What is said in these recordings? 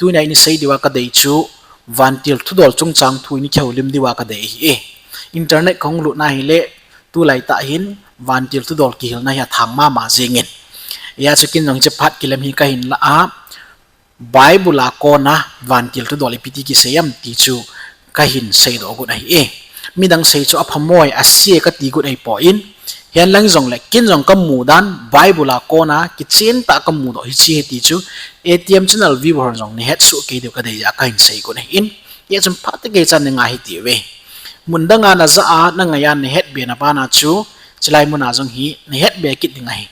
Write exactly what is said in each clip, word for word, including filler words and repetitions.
Tunia ini sei diuva kadei chu, vantil thudol chungchang thu ini kihoulim diuva kadei ahi e. Internet kahung lutna hile, tulai tah hin, vantil thudol kihilna hi athang mama jengin. Hijeh chun ken jong hiche phat kilem hi kahin la a, Bible a kona vantil thudol ipi ti kisei em ti chu kahin seidoh got ahi e. Midang sei chu aphamoi, ase kati got ahipoi. Hinlang jongle ken jong kamu dan Bible a kona kichen tah kamudoh hiche ahi ti chu A T M channel viewer hon jong nahet soh kei diu kadei jeh a kahin sei got ahin. Hijeh chun phatah kei chan neingai hitiuve. Mun danga najah a nangai a nahetbe na bana chu, chulai muna jong hi nahetbe kit ding ahi.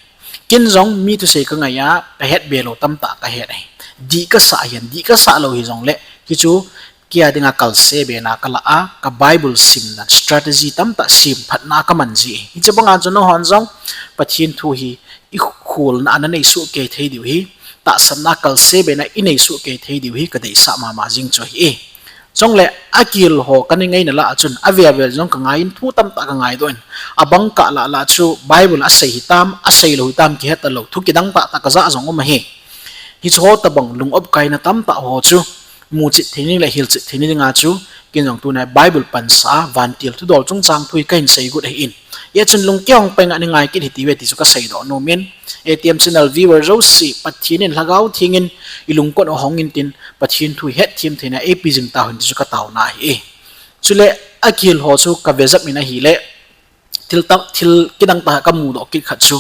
Ken jong mi thusei kangai a, kahetbe lou tamtah kahet ahi. Dih kasah hihen, dih kasah lou hijongle, hichu keia dinga kalsebena kalah a, ka Bible simna strategy tamtah semphatna kaman ji ahi. Hiche banga chu nanghon jong Pathen thu hi ikholna a nanei soh kei thei diu ahi, tahsanna kalsebena inei soh kei thei diu ahi kadeisah mama jing chu ahi e. Chule akihil ho kana ngaina lah a chun, avel vel jong kangaiyin thu tamtah kangaidoh in, abang kah lah lah chu Bible asei hitam, aseilou hitam kihet talou, thu kidang tahtah kajah jong um ahi. Hicheho tobang lung-op kaina tamtah ho chu muchet theina le hilchet theina dinga chu, ken jong tunia Bible pansah a vantil thudol chungchang thu hi kahin sei got ahin. Hijeh chun lungkihong penga neingai kit hitiuve ti chu kaseidoh nom in, A T M channel viewer jouse, Pathen in Lhagao Theng in ilungkot u hong intin, Pathen thu hetthem theina eipeh jing tauhen ti chu kataona ahi e. Chule akihil ho chu kavejep in ahile, thil tah, thil kidang tah kamudoh kit khat chu,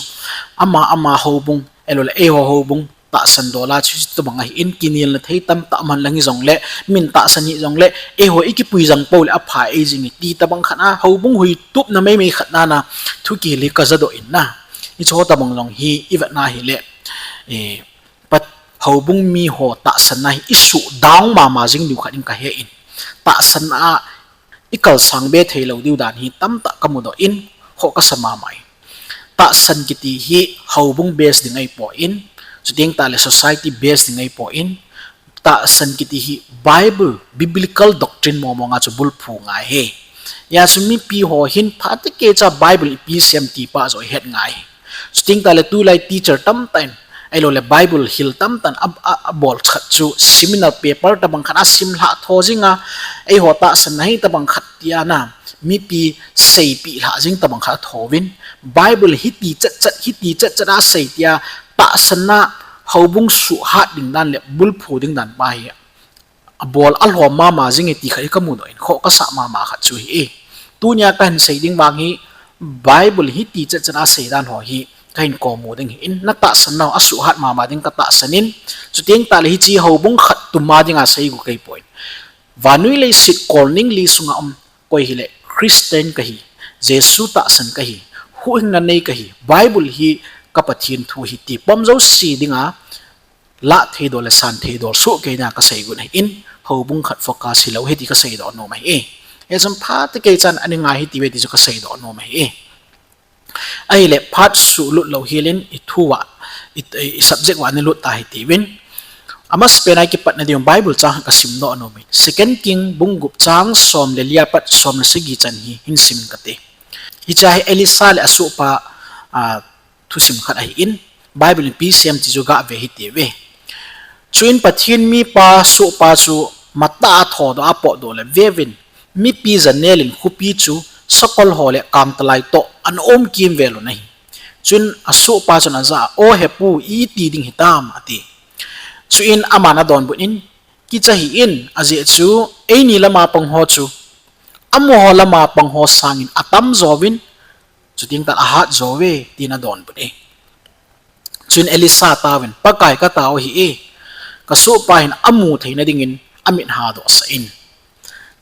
ama ama houbung, ahiloule eiho houbung tahsan dol a chu hitobang ahin, kinelna thei tamtah man lang hijongle, min tahsan hijongle, eiho ikipui jang pou le apha eijing e ti tobang khat a, houbung huitupna meimei khat nana thu kihil hi kajadoh in na. Hicheho tobang jong hi ivetna hile, eh, Pat-, houbung miho tahsanna hi isoh down mama jing diu khat in kahe in. Tahsanna a ikalsang be theilou diu dan hi tamtah kamudoh in, khoh kasa mama in. Tahsan kiti hi houbung base ding ahipoi, chuteng tahle society base ding ahipoi, tahsan kiti hi Bible, biblical doctrine mong monga chu bulphu ngai ahi. Hijeh chun mipi ho hin phatah kei cha Bible ipi sei em ti pa joh ihet ngai ahi. Chuteng tahle tulai teacher tamtah in, ahiloule Bible hil tamtah in a, a, abol khat chu seminal paper tobang khat asimlhah tho jinga, eiho tahsanna hi tobang khat tia na, mipi seipeh lhah jing tobang khat athouvin, Bible hiti chetchet, hiti chetchet asei tia, tahsanna houbung suhhat ding dan le bulphu ding dan pa hi abol alhom mama jing e ti khat hi kamudoh in, khoh kasah mama khat chu ahi e. Tunia kahin sei ding vang hi, Bible hiti chetchet asei dan ho hi kahin komu ding ahin, natahsan nau asuhhat mama ding katahsan in, chuteng tahle hiche houbung khat tuma dinga seigot kahipoi. Vannoi leiset kolning li sunga um, koi hile Christian kahi, Jesu tahsan kahi, huhhingna nei kahi, Bible hi ka Pathen thu ahi ti pom jouse dinga, lah theidol le san theidol soh kei dinga kaseigot ahin, houbung khat focus hilou ahi ti kaseidoh nom ahi e. Hijeh chun phatah kei chan ana ngai hitiuve ti chu kaseidoh nom ahi e. Ahile phat suhlut lou helin ithu uva, i, i subject uva ana lut ta hitiuvin. Amasapen a ikipatna diuvin Bible chang kasimdoh nom in. Second King bung gup chang som le li a pat som le sagi chan hi hin sim kate. Hichea hi Elisha le asohpa, a, thusim khat ahin, Bible in ipi sei em ti chu gave hitiuve. Chuin Pathen mipa sohpa chu matah a thodoh a apotdoh le veuvin, mipi janel in khopi chu sakol ho le kangtalai toh ana um kimvel un ahi. Chuin asohpa chun ajah a, O hepu, iti ding hitam, ati. Chuin aman adonbut in, Kicha hih in, ajeh chu eini lama pang ho chu amaho lama pang ho sangin atamjo uvin, chuteng tah ahatjo uve, tin adonbut e. Chuin Elisha taovin, Pakai, katao ahi e, kasohpa hin amu theina dingin amit hadohsah in.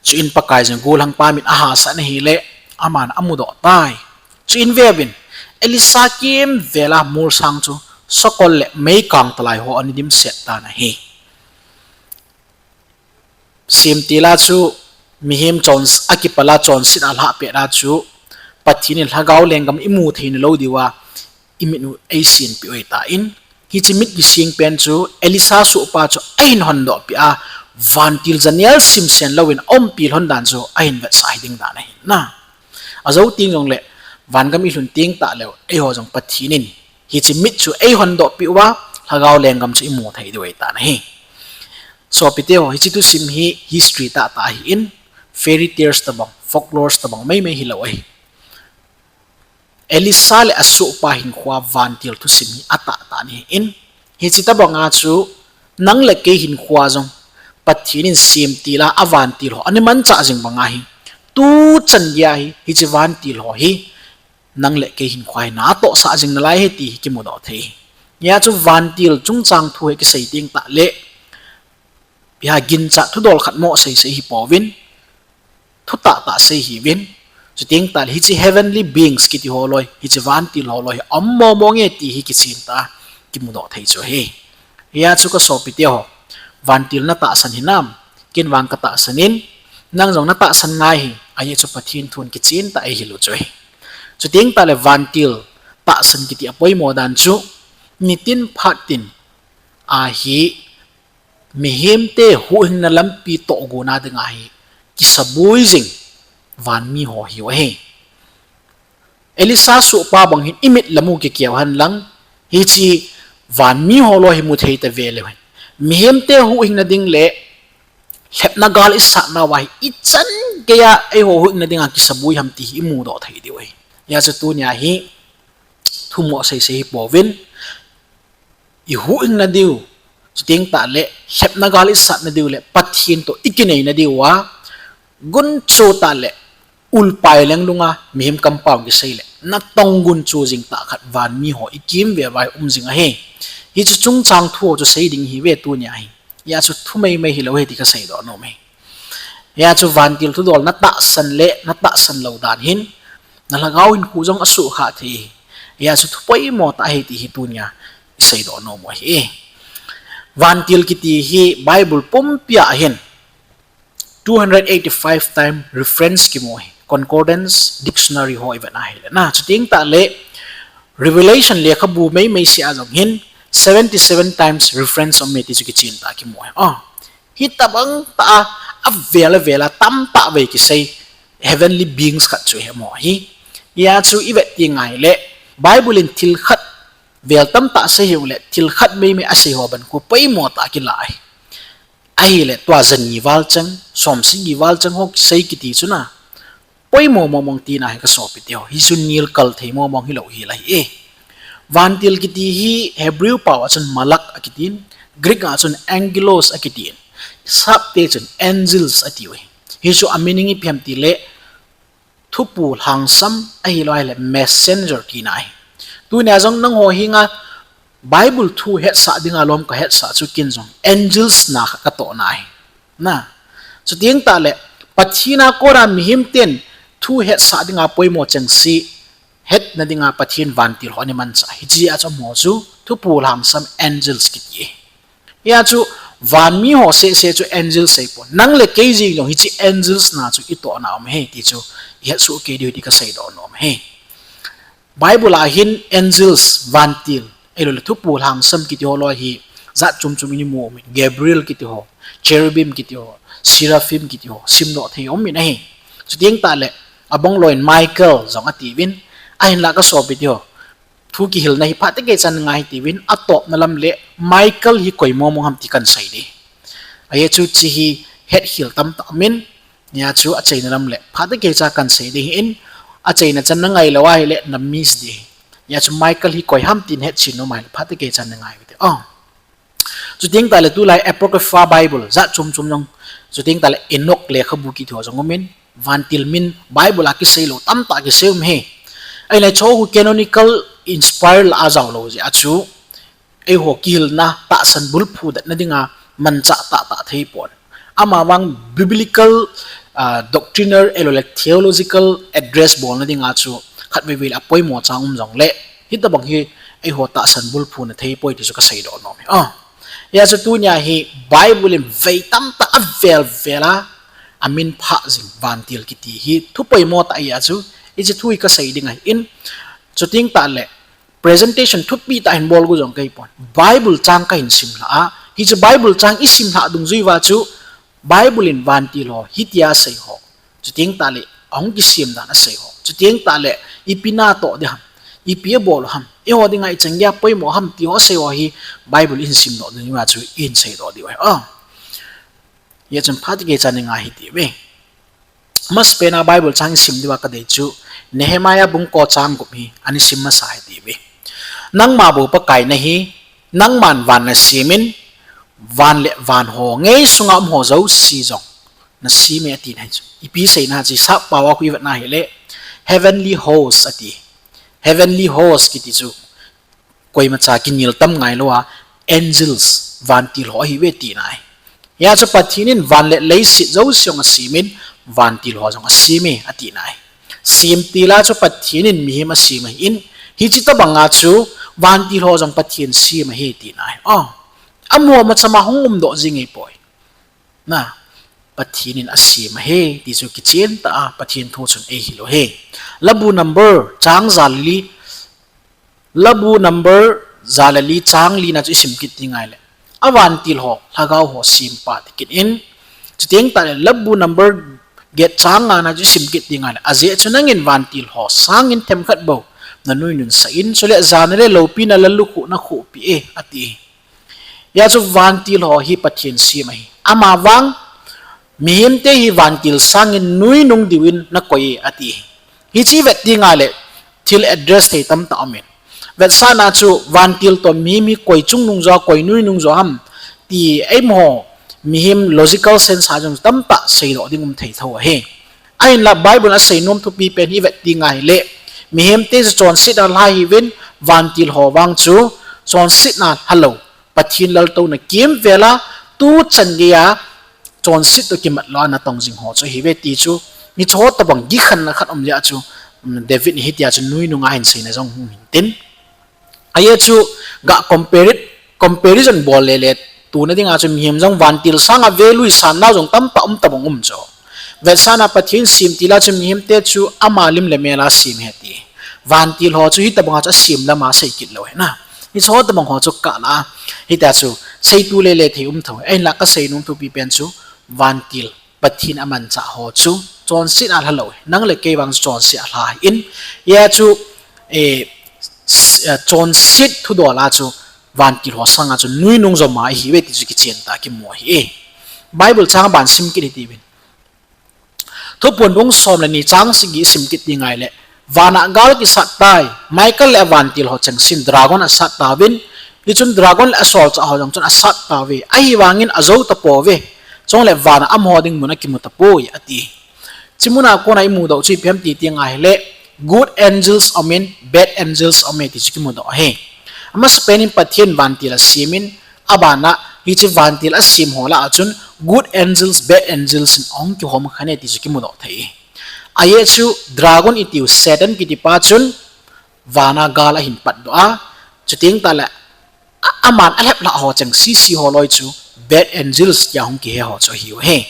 Chuin Pakaiyin golhangpa mit ahasah in ahile, aman amudoh tai. Chuin veuvin, Elisha kimvel a molsang chu sakol le meikangtalai ho ana dimset tan ahi. Semtil a chu, mihem chon, akipal a chonset a alhah pet a chu, Pathen in lhagao lenggam imu theina lou diuva, imit u eisenpeh u ahitan, hiche mit kiseng pen chu Elisha sohpa chu ahin hondohpeh a, vantil janel simsen louvin aumpi lhon dan chu ahin vetsah hiding dan ahi na. Ajou teng jongle, vangam ilhun teng tahleu, eiho jong Pathen in hiche mit chu eihondohpeh uva, lhagao lenggam chu imu thei diu ahitan ahi. Sopite ho, hiche thusim hi history tahtah ahin, fairy tales tobang, folklores tobang maimai hilou ahi. Elisha le asohpa hinkhoa vantil thusim hi atahtah ahin, hiche tobanga chu nang le kei hinkhoa jong Pathen in semtil a avantil ho ana manchah jing banga hi, tuchan geiya hi hiche vantil ho hi nang le kei hinkhoa hi natohsah jing nalai ahi ti hi kimudoh thei. Hia chu vantil chungchang thu hi kisei teng tahle, iha ginchat thudol khat mo seisei hipouvin, thutahtah sei hiuvin, chuteng tahle hiche heavenly beings kiti ho loi, hiche vantil ho loi hi um momo nge ti hi kichentah a kimudoh thei chu ahi. Hia chu kasopite ho, vantil natahsan hinam? Ken vang katahsan in, nang jong natahsan ngai ahi. Ajeh chu Pathen thun kichentah a ihil u chu ahi. Chuteng tahle vantil tahsan kiti apoimo dan chu, nitin phat tin ahi, mihemte huhhingna lampi tohgona dinga hi kisabui jing vanmi ho hiu ahi. Elisha sohpa bang hin imit lamu kikeu henlang, hiche vanmi ho loi hi muthei tave leu hen, mihemte huhhingna ding le lhepna gal isatnauva hi ichan geiya eiho huhhingna dinga kisabui ham ti hi imudoh thei diu ahi. Hia chu tunia hi thumo seisei hipouvin, ihuhhingna diu, chuteng tahle lhepna gal isatna diu le Pathen toh ikineina diuva, gunchu tahle ulpai lenglunga mihem kampao kisei le natong gunchu jing tah khat vanmi ho ikimvel uva hi um jing ahi. Hiche chungchang thu ho chu sei ding ihiuve tunia hi. Hia chu thu maimai hilou ahi ti kaseidoh nom ahi. Hia chu vantil thudol natahsan le natahsan lou dan hin nalhagao hinkho jong asuhkhah thei ahi. Hia chu thu poimo tah ahi ti hi tunia iseidoh nom u ahi. Vantil kiti hi Bible pumpia hin two hundred eighty-five time reference kimu ahi, concordance, dictionary ho ivet ahile na. Chuteng tahle Revelation lekhabu maimai sea jong hin seventy-seven times reference aume ti chu kichentah a kimu ahi. Hitobang tah a avel avel a tamtah vei kisei heavenly beings khat chu ihet u ahi. Hia chu ivet teng ahile, Bible in thil khat vel tamtah asei hijongle thil khat maimai asei ho ban khu poimo tah a kila ahi. Ahile tua jani val cheng, somsagi val cheng ho kisei kiti chu na, poimo momong tina ahi kasopite ho. Hichu nilkal thei momong hilou hel ahi e. Vantil kiti hi Hebrew pao a chun malak akitin, Greek a chun angelos akitin, sapte chun angels atiu ahi. Hichu a meaning ipi ham tile, thupu lhangsam ahilou ahile messenger tina ahi. Tunia jong nangho henga Bible thu hetsah dinga lom kahetsah chu ken jong angels na khat katohna ahi. Chuteng tahle Pathen a kona mihemten thu hetsah dinga poimo chengse hetna dinga Pathen vantil ho ana manchah ahi. Hiche a chu amaho chu thupu lhangsam angels kiti ahi. Hia chu vanmi ho sehseh chu angels ahipon, nang le kei jeng jong hiche angels na chu itohna um ahi ti chu ihetsoh kei diu ahi ti kaseidoh nom ahi. Bible a hin angels, vantil, ahiloule thupu lhangsam kiti ho loi hi jat chom chom in imu umin, Gabriel kiti ho, Cherubim kiti ho, Seraphim kiti ho, simdoh thei umin ahi. Chuteng tahle abang loiyin Michael jong atiuvin, ahinla kasopite ho, thu kihilna hi phatah keicha nangai hitiuvin, atopna lam le Michael hi koi momong ham ti kahin sei ding. Ajeh chu hiche hi hetkhel tamtah umin, hia chu achaina lam le phatah keicha kahin sei ding ahin, achaina chan nangailou ahile na miss ding ahi. Hia chu Michael hi koi ham tin hetchen nom ahile phatah keicha nangai uvinte. Chuteng tahle tulai Apocrypha Bible jat chom chom jong, chuteng tahle Enoch lekhabu kiti ho jong umin, vantil min Bible a kiseilou tamtah kisei um ahi. Ahinla hicheho canonical, inspire lah a jaolou jeh a chu eiho kihilna tahsan bulphu detna dinga manchah tahtah theipon, amavang biblical, doctrinal ahiloule theological address bolna dinga chu khatvei vei le apoimo chang um jongle, hitobang hi eiho tahsan bulphuna theipoi ti chu kaseidoh nom ahi. Hia chu tunia hi Bible in vei tamtah avel vel a amin phah jing vantil kiti hi thu poimo tah ahia chu, hiche thu hi kasei ding ahin, chuteng tahle presentation thupi tah hin bol gu jong kahipon, Bible chang kahin simlhah a, hiche Bible chang isimlhah dungjui uva chu Bible in vantil ho hitia asei ho, chuteng tahle ahung kisem dan asei ho, chuteng tahle ipi natoh ding ham, ipi abol u ham, eiho dinga ichan geiya poimo ham ti ho asei ho hi Bible ihin simdoh ding uva chu ihin seidoh diu ahi. Hia chun phat kei chan i ngai hitiuve. Amasapen a Bible chang i sim diuva kadei chu Nehemiah bung ko chang gup hi ana sim masa hitiuve. Nangma bou Pakai nahi, nangman van nasem in, van le van ho ngei sunga um ho jouse jong nasem e atina ahi chu. Ipi seina chu sap pao a khu i vet na hile, heavenly host ati. Heavenly host kiti chu koimacha kinel tam ngailou a, angels, vantil ho ahiuve tina ahi. Hia chu Pathen in van le leiset jouse jong asem in, vantil ho jong asem e atina ahi. Semtil a chu Pathen in mihem asem ahin, hiche tobang a chu vantil ho jong Pathen sem ahi tina ahi. O, amaho machama hung umdoh jing ahipoi. Na, Pathen in asem ahi ti chu kichen tah a Pathen thu chun eihil u ahi. Labu number chang ja le li, Labu number ja le li chang li na chu i sim kit ding ahile, avantil ho lhagao ho sempa ti kit in, chuteng tahle Labu number get chang nga na chu i sim kit ding ahile, ajeh chu nangin vantil ho sangin themkhat bou nanuinun sah in, chule jana le loupina le lukhuh nakhuhpeh e ati. Hia chu vantil ho hi Pathen sem ahi. Amavang mihemte hi vantil sangin nuinung diuvin nakoi e ati. Hiche i vet ding ahile thil address thei tamtah aumin. Vetsahna chu vantil toh mihem hi koi chungnung jo, koi nuinung jo ham ti eiho mihem logical sense a jong tamtah seidoh ding um thei thou ahi. Ahinla Bible in aseinom thupi pen hi i vet ding ahile, mihemte chu chonsetna lha ahiuvin, vantil ho vang chu chonsetna lhalou, Pathen laltouna kimvel a, tuchan geiya chonset toh kimat lou a natong jing ho chu ahiuve ti chu, hicheho tobang kikhenna khat um jeh a chu, um, David in hitia chu nuinung a ahin seina jong hung hintin. Ajeh chu ga compare, comparison bol lele tuna dinga chu mihem jong vantil sanga value isan nau jong tamtah um tobang um chu. Vetsahna Pathen semtil a chu mihemte chu ama lim le mel a sem ahi ati. Vantil ho chu hitobanga chu asem lama sei kit lou ahi na. Hicheho tobang ho chu kala, hitia chu seitu lele thei um thou. Ahinla kaseinom thupi pen chu vantil Pathen amanchah ho chu chonsetna lhalou, nang le kei vang chu chonset alha ahin. Hia chu, eh, chonset thudol a chu vantil ho sanga chu nuinung joma ihiuve ti chu kichen tah a kimu ahi. Bible chang aban sim kit hitiuvin. Thuphon bung som le ni chang sagi sim kit ding ahile, vana gal kisat tai, Michael le avantil ho chengsen dragon asat tauvin, hichun dragon le asolchah ho jong chun asat tauve, ahivangin ajou tapouve, chule vana amaho ding mun akimu tapoi ati. Hiche muna kona imudoh chu ipi ham ti ding ahile, good angels aumin, bad angels aume ti chu kimudoh ahi. Amasapen in Pathen vantil asem in, abana hiche vantil asem ho lah a chun good angels, bad angels in ahung kihom khan e ti chu kimudoh thei. Ajeh chu dragon itiu Satan kitipa chun vana gal ahin patdoh a, chuteng tahle, a, aman alheplhah ho cheng sese ho loi chu bad angels tia hung kihe ho chu ahiu ahi.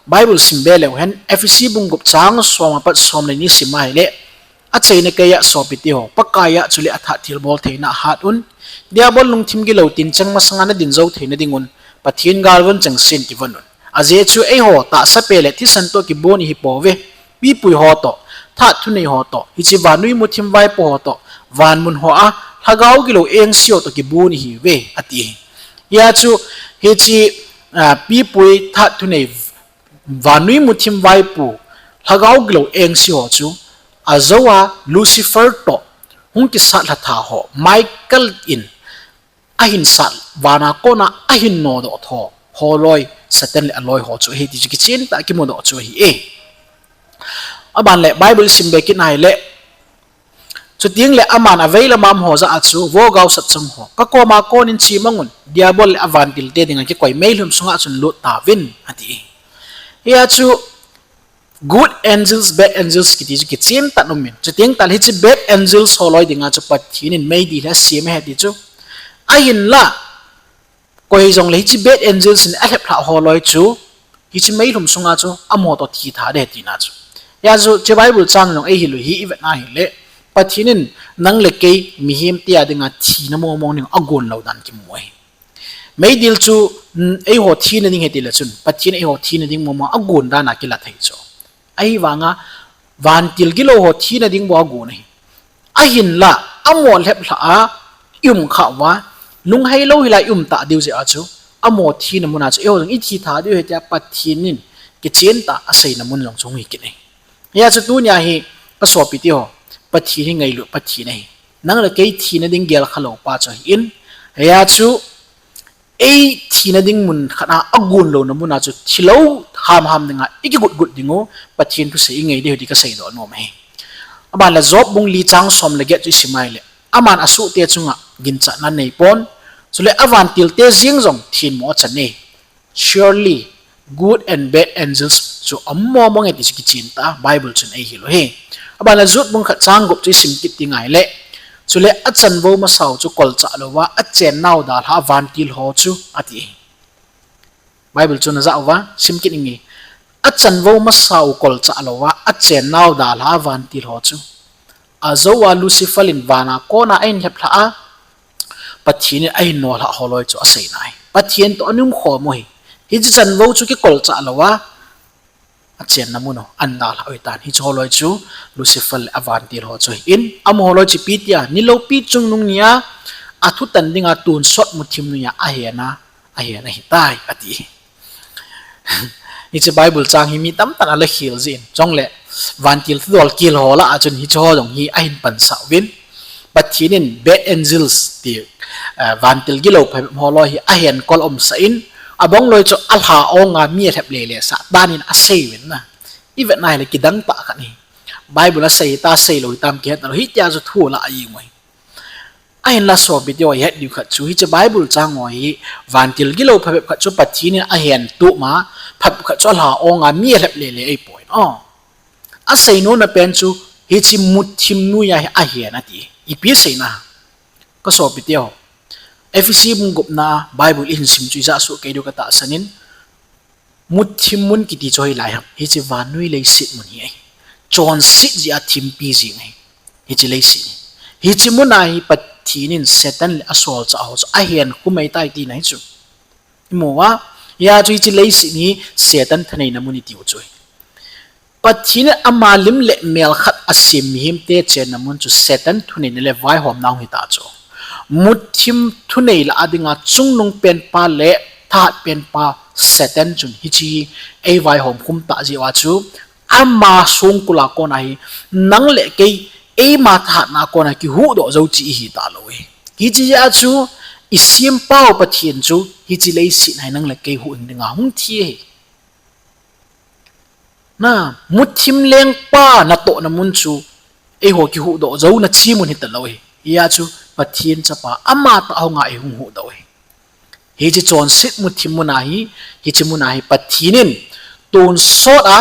Bible sim be leu hen, Ephesi bung gup chang som apat som le ni sim ahile, achaina keiya sopite ho, Pakaiya chule athat thilbol theina ahat un, Diabol lungthim gilou tincheng masanga nadin jou theina dingun, Pathen galvon chengsen kivon un. Ajeh chu eiho tahsape le thisan toh kibon ihipouve, pipui ho toh, that thunei ho toh, hiche vannoi muthim vaipo ho toh, vanmun hoa lhagao gilou engse ho toh kibon ihiuve, ati. Hia chu hiche, ah, pipui, that thunei, vannoi muthim vaipo, lhagao gilou engse ho chu ajouva Lucifer toh hung kisat lhatha ho Michael in ahin sat, vana kona ahin nodoh tho ho loi, Satan le aloi ho chu ahi ti chu kichen tah a kimudoh chu ahi e. Aban le Bible isim be kit nahile, chutengle aman avei lama um ho jah a chu, Vo gaosap chang ho, kakoma konin chemangun, Diabol le avantilte dinga kikoi meilhum sunga chun lut tauvin, ati. Hia chu good angels, bad angels kiti chu kichen tah in umin. Chuteng tahle hiche bad angels ho loi dinga chu Pathen in meidil hi asem ahi ti chu. Ahinla, koi jongle hiche bad angels in alheplhah ho loi chu, hiche meilhum sunga chu amaho toh thi tha ding tina chu. Hia chu hiche Bible chang jong eihil u hi ivet nahile, Pathen in nang le kei mihemte a dinga thina mongmong ding agon lou dan kimu ahi. Meidil chu, mm, eiho thina ding ahi tile chun, Pathen in eiho thina ding mongmong agon dan a kila thei chu. Ahivanga, vantil gilou ho thina ding bou agon ahi. Ahinla, amaho lheplhah a ium khah uva, lunghei louhel a ium tah diu jeh a chu, Amaho thina muna chu eiho jong ithi tha diu ahi tia Pathen in kichen tah a aseina mun jong chu hung hi kit ahi. Hia chu tunia hi, kasopite ho, Pathen hi ngailut Pathen ahi. Nang le kei thina ding gel khalou pa chu ahin. Hia chu, ei thina ding mun khat a agon louna muna chu thilou hamham dinga ikigot got dingu, Pathen thusei ingai diu ahi ti kaseidoh nom ahi. Aban le Job bung li chang som le get chu isim a ahile, aman asohte chunga ginchatna aneipon, chule avantilte jeng jong thenmo achan e. Surely, good and bad angels chu aum mong mong e ti chu kichen tah a Bible chun eihil u ahi. Aban le Jude bung khat chang gup chu isim kit ding ahile, chule achanvou masau chu kolchah louva achennau dalhah a vantil ho chu ati ahi. Bible chun ajah uva, sim kit inge. Achanvou masau kolchah louva achennau dalhah a vantil ho chu. Ajou a Lucifer in vana kona ahin lheplhah a, Pathen in ahin nolhah holoi chu aseina ahi. Pathen toh ana umkhom u ahi. Hiche chanvou chu kikolchah louva achenna mun u ana dalhah u ahitan. Hiche holoi chu Lucifer le avantil ho chu ahin, amaho loi chu ipi tia, ni loupi chungnung nia athutan dinga tonsot muthim noiya ahen a, ahen ahitai, ati. Hiche Bible chang hi mi tamtah in ala khel jin. Chule, vantil thudol kel ho lah a chun hiche ho jong hi ahin pansah uvin. Pathen in bad angels ti, eh, vantil gilou phabep holoi hi ahenkol umsah in, abang loi chu alha onga mi alhep lele sah dan in asei uvin na. Ivet na ahile kidang tah khat ahi. Bible asei hitam aseilou hitam kihet talou, hitia chu thu alah ahi mo. Ahinla sopite ho, ihet diu khat chu hiche Bible chang ho hi vantil gilou phabep khat chu Pathen in ahen tuma, phabep khat chu alha onga mi alhep lele ahipoi. O, asei nona pen chu hiche muthim noiya hi ahen ati. Ipi aseina, kasopite ho? Ephesi bung gupna Bible ihin sim chu ijah soh kei diu katahsan in, muthim mun kiti chu hoilai ham? Hiche vannoi leiset mun hi ahi. Chonset jeh a thimpi jeng ahi, hiche leiset hi. Hiche muna hi Pathen in Satan le asolchah ho chu ahen khum ahitai tina ahi chu. Imu uva, hia chu hiche leiset hi Satan thaneina mun itiu chu ahi. Pathen in ama lim le mel khat asem mihemte chenna mun chu Satan thuneina le vaihomna hung hita chu. Muthim thunei lah a dinga chungnung penpa le thahat penpa Satan chun hiche hi eivaihom khum tah jeh uva chu, ama songkul a kona hi nang le kei eima thahatna a kona kihuhdoh jou chu ihi talou ahi. Hiche jeh a chu isempau Pathen chu hiche leiset a hi nang le kei huhhing dinga hung thi ahi. Na, muthim lengpa natohna mun chu eiho kihuhdoh jouna che mun hitalou ahi. Hia chu Pathen chapa amatah hunga eihung huhdoh ahi. Hiche chonset muthim muna hi, hiche muna hi Pathen in tonsot a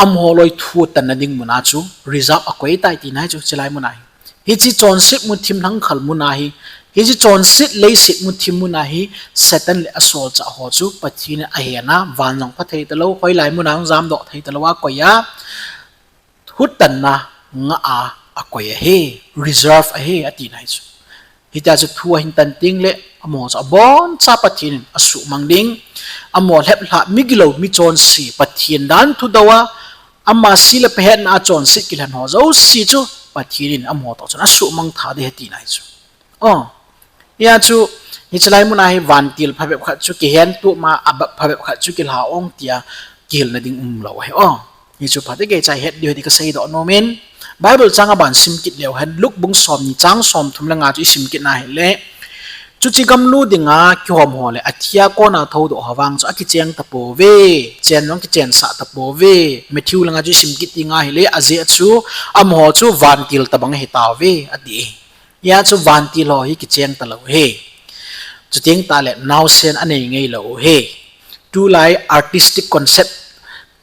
amaho loi thutanna ding muna chu reserve akoi tai tina ahi chu, chulai muna hi. Hiche chonset muthim lhangkhal muna hi, hiche chonset leiset muthim muna hi Satan le asolchah ho chu Pathen in ahen a, van jong pha thei talou, hoilai muna jong jamdoh thei talou a akoi a, thutanna ngah a akoi ahi, reserve ahi, atina ahi chu. Hitia chu thu ahin tan tengle, amaho chu aboncha Pathen in asuhmang ding, amaho lheplhah, migilou, michonse, Pathen dan thudou a, ama se le pha hetna a chonset kilhen ho jouse chu Pathen in amaho toh chun asuhmang tha ding ahi tina ahi chu. O, hia chu, hiche lai muna hi vantil phabep khat chu kihen tuma, a phabep khat chu kilha ong tia kihilna ding umlou ahi. O, hichu phatah a keicha ihet diu ahi ti kaseidoh nom in, Bible chang aban sim kit leu hen, Luke bung somni chang somthum le nga chu isim kit na ahile, chuche gamlu dinga kihom ho le athia kona thoudoh ho vang chu akicheng tapouve, chen jong kichensah tapouve. Matthew langa chu isim kit ding ahile, ajeh chu amaho chu vantil tobang ahitauve, ati. Hia chu vantil ho hi kicheng talou ahi. Chuteng tahle naosen anei ngeilou ahi. Tulai artistic concept,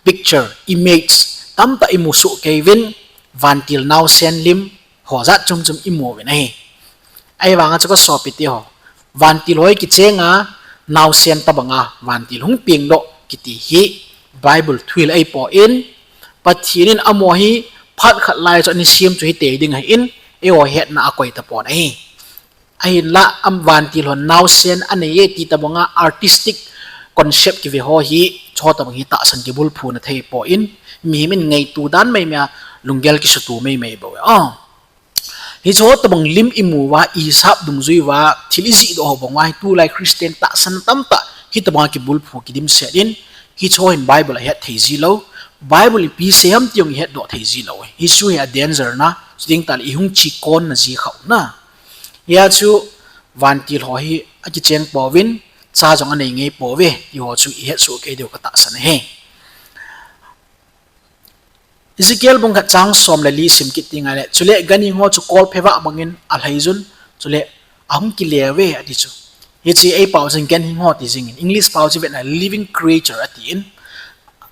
picture, image tamtah imu soh kei uvin, vantil naosen lim ho jat chom chom imu uvin ahi. Ahivanga chu kasopite ho, vantil ho hi kichenga, naosen tobanga vantil hung pengdoh kiti hi Bible thuhil ahipoi, Pathen in amaho hi phat khat lai chu ana sem chu hitei ding ahin, eiho hetna akoi tapon ahi. Ahinla, vantil hon naosen anei e ti tobanga artistic concept kive ho hi, chu tobang hi tahsan kibulphuna thei poi, mihem in ngaito dan meimei a, lunggel kisuto meimei bou e. Hicheho tobang lim imu uva, isap dungjui uva, thil ijihdoh ho bang uva hi tulai Christian tahsan tamtah hitobanga kibulphu kidimset in, hicheho hin Bible ahet thei jilou, Bible ipi sei ham ti jong ihetdoh thei jilou. Hichu hi a danger na, chuteng tahle ihung chikonna ji kha u na. Hia chu vantil ho hi akicheng pouvin, cha jong anei ngei pouve, tiho chu ihetsoh kei diu katahsan ahi. Ezekiel bung khat chang som le li sim kit ding ahile, chule ganhing ho chu kolphevah bangin alheijun, chule ahung kile uve ati chu. Hiche eipao chun ganhing ho ti jingin, English pao chu vetna living creature atin,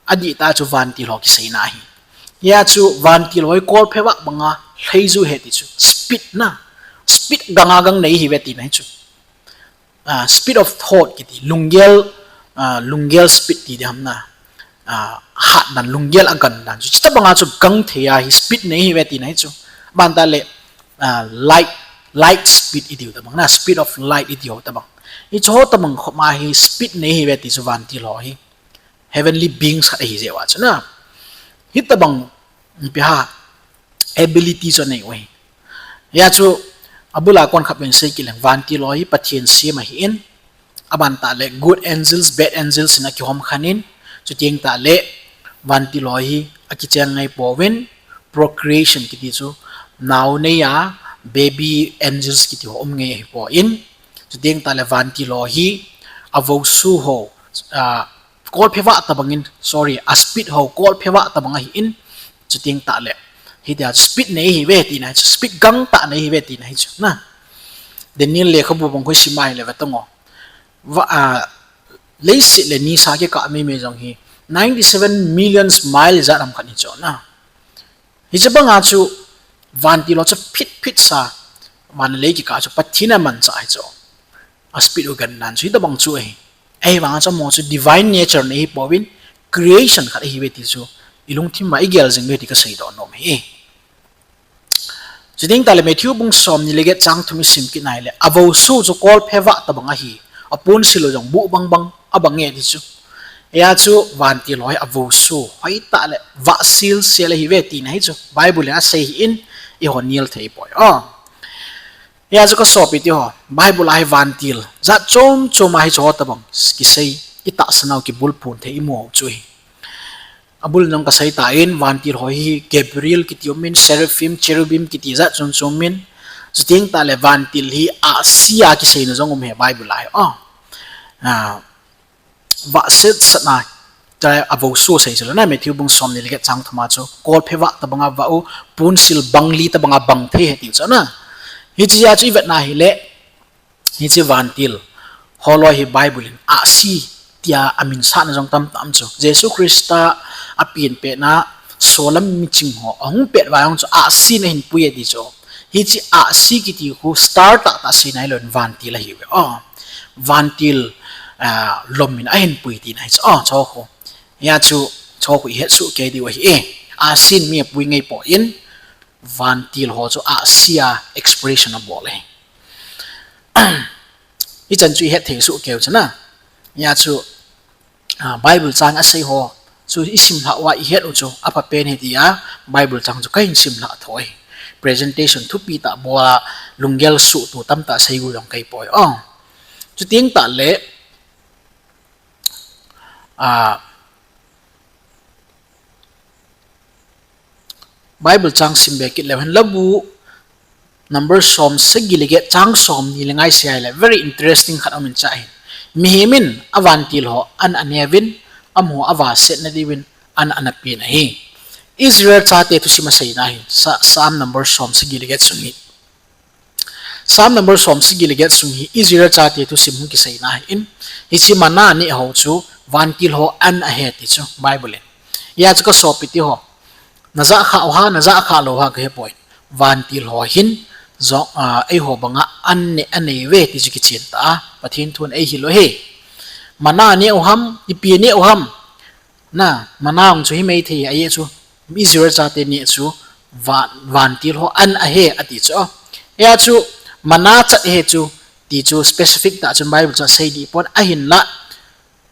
adihtah chu vantil ho kiseina ahi. Hia chu vantil ho hi kolphevah banga lheiju ahi ti chu, speed na, speed ganga gang nei ahiuve tina ahi chu. Speed of thought kiti, lunggel, lunggel speed ti diham na, hatdan, lunggel agandan chu, chutobanga chu gang thei a hi speed nei ahiuve tina ahi chu. Aban tahle light, light speed itiu tobang na, speed of light itiu tobang, hicheho tobang khoma hi speed nei ahiuve ti chu vantil ho hi heavenly beings khat ahi jeh uva chu na. Hitobang ipi ham, ability chu anei u ahi. Hia chu abula kon khat vang sei kit leng, vantil ho hi Pathen sem ahin, aban tahle good angels, bad angels in akihom khan in, chuteng tahle vantil ho hi akicheng ngei pouvin, procreation kiti chu, nao nei a, baby angels kiti ho um ngei ahipoi. Chuteng tahle vantil ho hi avousu ho, kolphevah tobangin, sorry, a speed ho kolphevah tobang ahin, chuteng tahle hitia speed nei ahiuve tina ahi chu, speed gangtah nei ahiuve tina ahi chu na. Daniel lekhabu bang khu isim a ahile vetan ngo, leiset le nisa kikah meimei jong hi ninety seven millions mile ijat ham khat hi chu na. Hiche banga chu vantil ho chu phit phit sa, van le lei kikah chu Pathen in amanchah ahi chu. A speed u gandan chu hitobang chu ahi. Ahivanga chu amaho chu divine nature nei ahipouvin, creation khat ahiuve ti chu ilungthim uva igel jing diu ahi ti kaseidoh nom ahi. Chuteng tahle Matthew bung somni le get chang thum isim kit na ahile, avousu chu kolphevah tobang ahi, aponsil u jong buh bangbang abang e ti chu. Hia chu vantil ho hi avousu hoitah le vahselsel ahiuve tina ahi chu, Bible in asei ahin, eiho nel thei poi. Hia chu kasopi teho, Bible a hi vantil jat chom chom a hicheho tobang kisei, itahsan u kibulphun thei imu u chu ahi. Abul jong kasei tan, vantil ho hi Gabriel kiti umin, Seraphim, Cherubim kiti jat chom chom umin, chuteng tahle vantil hi ahsi a kiseina jong um ahi Bible a hi. Vahsetsatna, avousu sei chu na, Matthew bung somni le get chang thum a chu kolphevah tobanga vah u, ponsil bangli tobanga bang thei ahi ti chu na. Hichea chu ivetna ahile, hiche vantil holoi hi Bible in ahsi tia aminsahna jong tamtah um chu. Jesu Christa apenpetna solam miching ho ahung pet uva jong chu ahsi in ahinpui e ti chu. Hiche ahsi kiti khu star tahtah seina hilouvin vantil ahiuve. Vantil lom in ahinpui tina ahi chu. Hia chu, chu khu ihetsoh kei diu ahi e. Ahsi in mi apui ngei poi, vantil ho chu ahsi a expression abol ahi. Hichan chu ihet thei soh keu chu na. Hia chu Bible chang asei ho chu isimlhah uva ihet u chu aphapen ahi tia Bible chang chu kahin simlhah tho ahi. Presentation thupi tah bol a lunggel suhtu tamtah sei u jong kahipoi. Chuteng tahle Bible chang simbe kit leu hen, Labu number somsagi le get chang somni le nga isei ahile very interesting khat aumin chu ahin, mihem in avantil ho an aneuvin, amaho avasetna diuvin an anapen ahi. Israel chate thusim aseina ahin, Psalm number somsagi le get sung hi. Psalm number somsagi le get sung hi Israel chate thusim hung kiseina ahin, hiche manna aneh ho chu vantil ho an ahi ti chu Bible in. Hia chu kasopi teho, najah khah u ham, najah khah lou ham kahepoi. Vantil ho hin jong eiho banga an neh aneiuve ti chu kichen tah a Pathen thun eihil u ahi. Manna aneh u ham, ipi aneh u ham. Na, manna jong chu himai thei ahi chu, Israel chate neh chu vantil ho an ahi ati chu. Hia chu manna chat ahi chu ti chu specific tah chun Bible chun asei dih pon, ahinla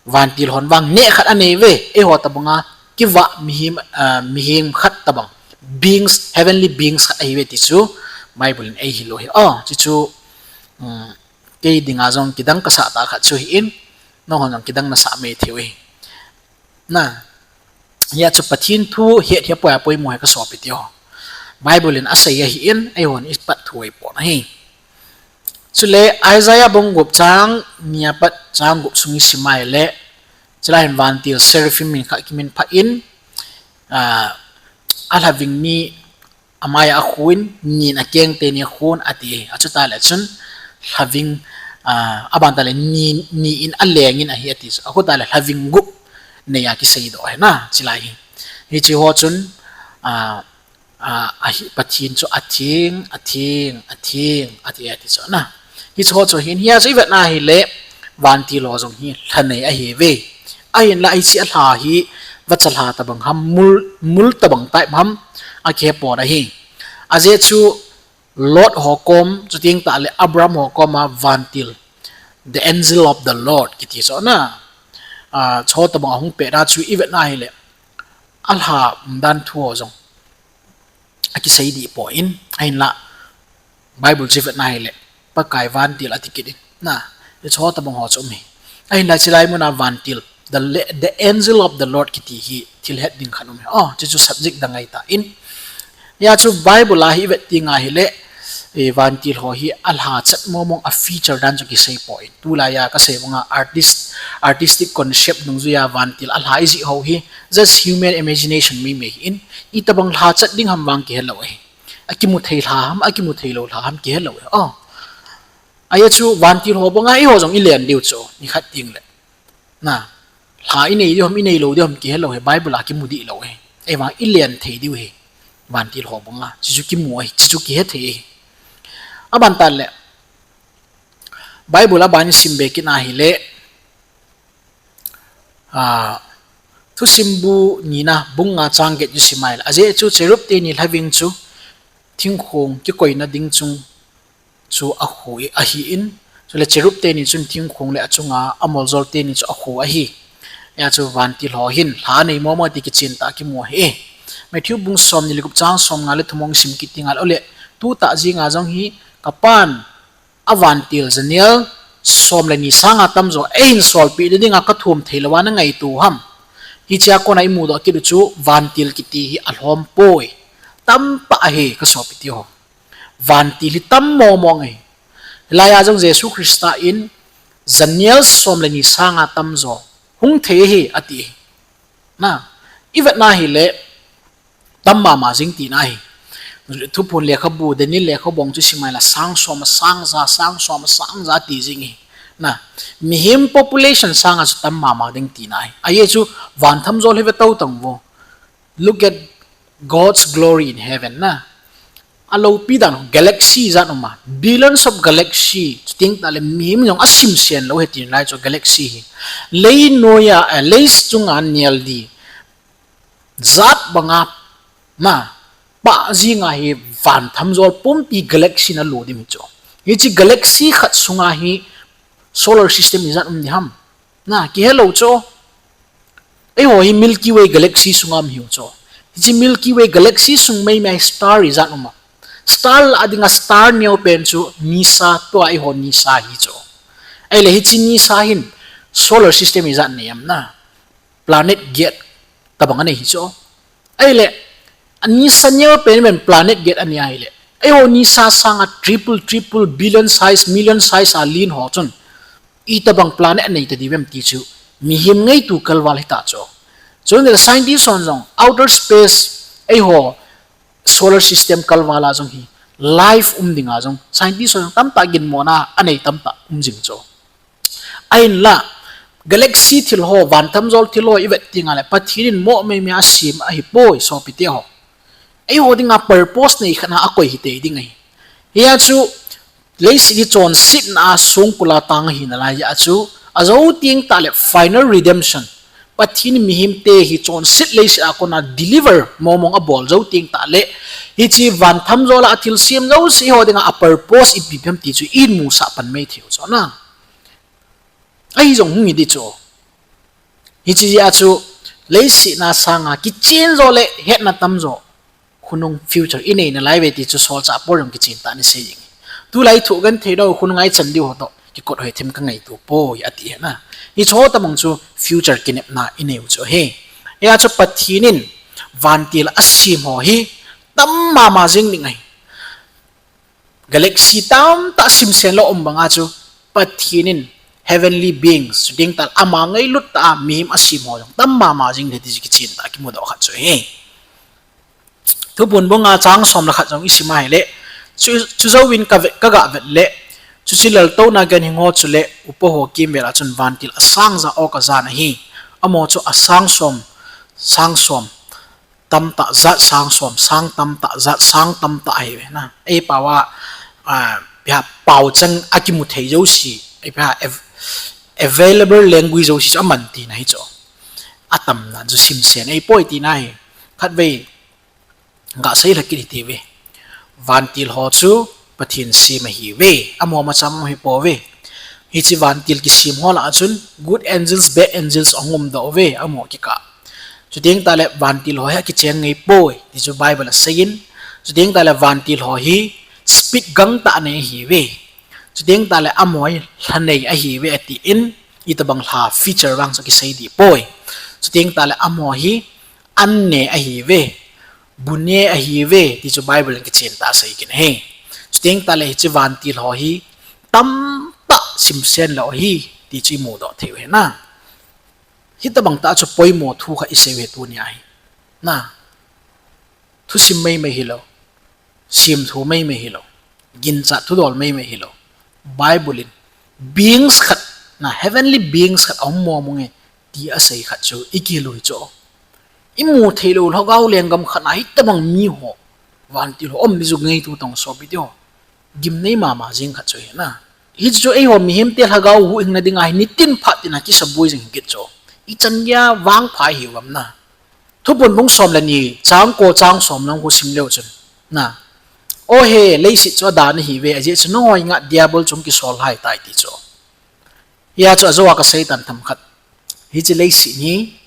vantil hon vang neh khat aneiuve, eiho tobanga kivah mihem, mihem khat tobang, beings, heavenly beings khat ahiuve ti chu Bible in eihil u hi. Oh, chuchu, um, kei dinga jong kidang kasah tah khat chu ahin, nahon jong kidang nasah mai thei u hi. Na, hia chu Pathen thu het hi apoi apoi mo hi kasopi teho. Bible in asei ahin, eihon ipat thu eipon ahi. Chule Isaiah bung gup chang ni apat chang gup sung isim a ahile, chulai hin vantil seraphim min khat kimin phat in, ah, alhaving ni amai a akhun, nin akeng teni akhun ati. Achuta le chun, lhaving, ah, aban tale ni, ni in aleng in ahi ati. Achuta le lhaving gup nei a kisei doh ahi na, chulai hi. Hiche ho chun, ah, ah, ahi Pathen chu atheng, atheng, atheng, ati, ati chu na. Hiche ho chu hin hia chu ivet na ahile, vantil ho jong hi lha nei ahi ve. Ahinla hiche alha hi, vacha lha tabang ham, mul, mul tabang type ham, akihe pon ahi. Ajeh chu, Lot ho kom, chuteng tale Abraham ho kom a vantil, the angel of the Lord, kiti chu na. Ah, chu tabang ahung pet a chu ivet na ahile, alha umdan thu ho jong akisei dih poi, ahinla Bible chu ivet na ahile, Pakai vantil ati kit in. Na, hiche ho tabang ho chu um hi. Ahinla chulai mun a vantil, the, le- the angel of the Lord kiti hi thil het ding khat um hi. Oh, chuchu subject dang ahitan. Hia chu Bible a hi ivet teng ahile, eh, vantil ho hi alha chat mong mong a feature dan chu kisei poi. Tulai a kasei banga artist, artistic concept dungjuia vantil alha ijih ho hi, just human imagination mei mei hin, itabang lha chat ding ham vang kihe lou ahi. Akimu thei lha ham, akimu thei lou lha ham kihe lou ahi. Oh. Ajeh chu vantil ho banga eiho jong ilen diu chu, nikhat teng le. Na, lha inei diu ham, inei lou diu ham kihe lou ahi, Bible a kimu dih lou ahi. Ahivang ilen thei diu ahi. Vantil ho banga, chuchu kimu ahi, chuchu kihe thei ahi. Aban tale, Bible aban isim be kit na ahile, ah, Thusim bu nina bung nga chang get isim a ahile, ajeh chu cherub teni lhaving chu thingkhong kikoina ding chung chu akhu ahin, chule cherub teni chun thingkhong le achunga amoljol teni chu akhu ahi. Hia chu vantil ho hin lha nei mong mong ti kichen tah kimu ahi. Matthew bung somni le gup chang somnga le thum hung sim kit teng ahile, ole, tutah jenga jong hi kapan avantil janel som le ni sanga tamjo eihin solpeh dinga kathum thei louva nangaito ham? Hichea kona imudoh kit u chu vantil kiti hi alhom poi. Tamtah ahi kasopi teho. Vantil hi tam mong mong ahi. Hilai a jong Jesu Christa in janel som le ni sanga tamjo hung thei ahi ati. Na, ivet na ahile, tam mama jing tina ahi. Thuphon lekhabu, Daniel lekhabu chu isim a ahile sang som a sang ja, sang som a sang ja ti jing ahi. Na, mihem population sanga chu tam mama ding tina ahi. Ajeh chu van thamjol hi ve tou tang vo. Look at God's glory in heaven na. Aloupi dan galaxy jat um a, billions of galaxy, chuteng tale mihem jong asimsen lou ahi tin lai chu galaxy hi. Lei noiya, eh, lei chunga nel di jat banga, na, pah jinga hi van thamjol pumpi galaxy in alo dim hi chu. Hiche galaxy khat sunga hi solar system ijat um di ham? Na, kihe lou chu. Eiho hi Milky Way galaxy sunga um hiu chu. Hiche Milky Way galaxy sung mei mei star ijat um a. Star lah a dinga star neopen chu nisa, tua eiho nisa hi chu. Ahile hiche nisa hin solar system ijat nei am na? Planet get tabang anei hi chu. Ahile, anisa neopen pen planet get anei ahile, eiho nisa sanga triple, triple, billion size, million size a len ho chun, itabang planet anei ta diu vem ti chu, mihem ngaito kalval hita chu. Chule scientist hon jong, outer space, eiho solar system kalval a jong hi, life um dinga jong, scientist hon jong tamtah ginmona anei tamtah um jing chu. Ahinla, galaxy thil ho, van thamjol thil ho ivet teng ahile, Pathen in mo mei mei a asem ahipoi, sopi teho. Eiho dinga purpose nei khat a akoi hitei ding ahi. Hia chu, leiset hi chonsetna a songkul a tang ahina lai a chu, ajou teng tale final redemption, Pathen in mihemte hi chonset leiset a kona deliver mong mong abol jou teng tale, hiche van thamjol a athilsem jouse eiho dinga a purpose ipi pi ham ti chu ihin musah pan mai thei u chu na. Ahi jong hung hi di chu. Hiche jeh a chu, leiset na sanga kichen jo le hetna tamjo khonung future inei nalai uve ti chu solchah Paul jong kichen tah in asei jing. Tulai thoh genthei lou khonung a ichan diu ho toh kikot hoi them kangaito poi ati ahi na. Hiche ho tobang chu future kinepna inei u chu ahi. Hia chu Pathen in vantil asem ho hi tam mama jing ding ahi. Galaxy tamtah simsen lou um banga chu Pathen in heavenly beings, chuteng tah ama ngailut tah a mihem asem ho jong tam mama jing ding ahi ti chu kichen tah a kimudoh khat chu ahi. Thuphon bung nga chang som le khat jong isim a ahile, chu, chujouvin ka ve-, kaga vet le, chuche laltouna ganhing ho chule upa ho kimvel a chun vantil asang ja o kajan ahi. Amaho chu asang som, sang som, tamtah jat sang som, sang tamtah jat sang tamtah ahiuve na. Eipao a, a, ipi ham paochang akimu thei jouse, ipi ham av-, available language jouse chu aman tina ahi chu. Atamna chu simsen ahipoi tina ahi. Khatvei gasei lhah kit hite uve. Vantil ho chu Pathen sem ahiuve. Amaho macham ahipouve. Hiche vantil kisem ho lah a chun good angels, bad angels ahung umdoh uve, amaho kikah. Chuteng tahle vantil ho hi akicheng ngeipoi ti chu Bible aseiyin. Chuteng tahle vantil ho hi speed gangtah nei ahiuve. Chuteng tahle amaho hi lha nei ahiuve atin, itobang lha feature vang chu akisei dehpoi. Chuteng tahle amaho hi an ne ahiuve, bu ne ahiuve ti chu Bible in kichen tah a asei kit ahi. Chuteng tahle hiche vantil ho hi tamtah simsen lou ahi ti chu imudoh thei u ahi na. Hitobang tah chu poimo thu khat isei u ahi tunia hi. Na, thusim maimai hilou, semthu maimai hilou, ginchat thudol maimai hilou, Bible in beings khat, na, heavenly beings khat aum mong mong e ti asei khat chu ikihil u hi chu. Imu theilou lhagao lenggam khat na hitobang miho, vantil ho um ding chu ngaito tang sopite ho. Gimnei mama jeng khat chu ahi na. Hiche chu eiho mihemte lhagao huhhingna dinga hi nitin phat tina kisaboi jing kit chu. Ichan geiya vangpha ihiu vem na. Thuphon bung som le ni chang ko chang som lang khu sim leu chun, na, o he, leiset chu adan ahiuve, ajeh chu nangho henga Diabol chu hung kisol lhai tai ti chu. Hia chu ajou a kasei tan themkhat. Hiche leiset hi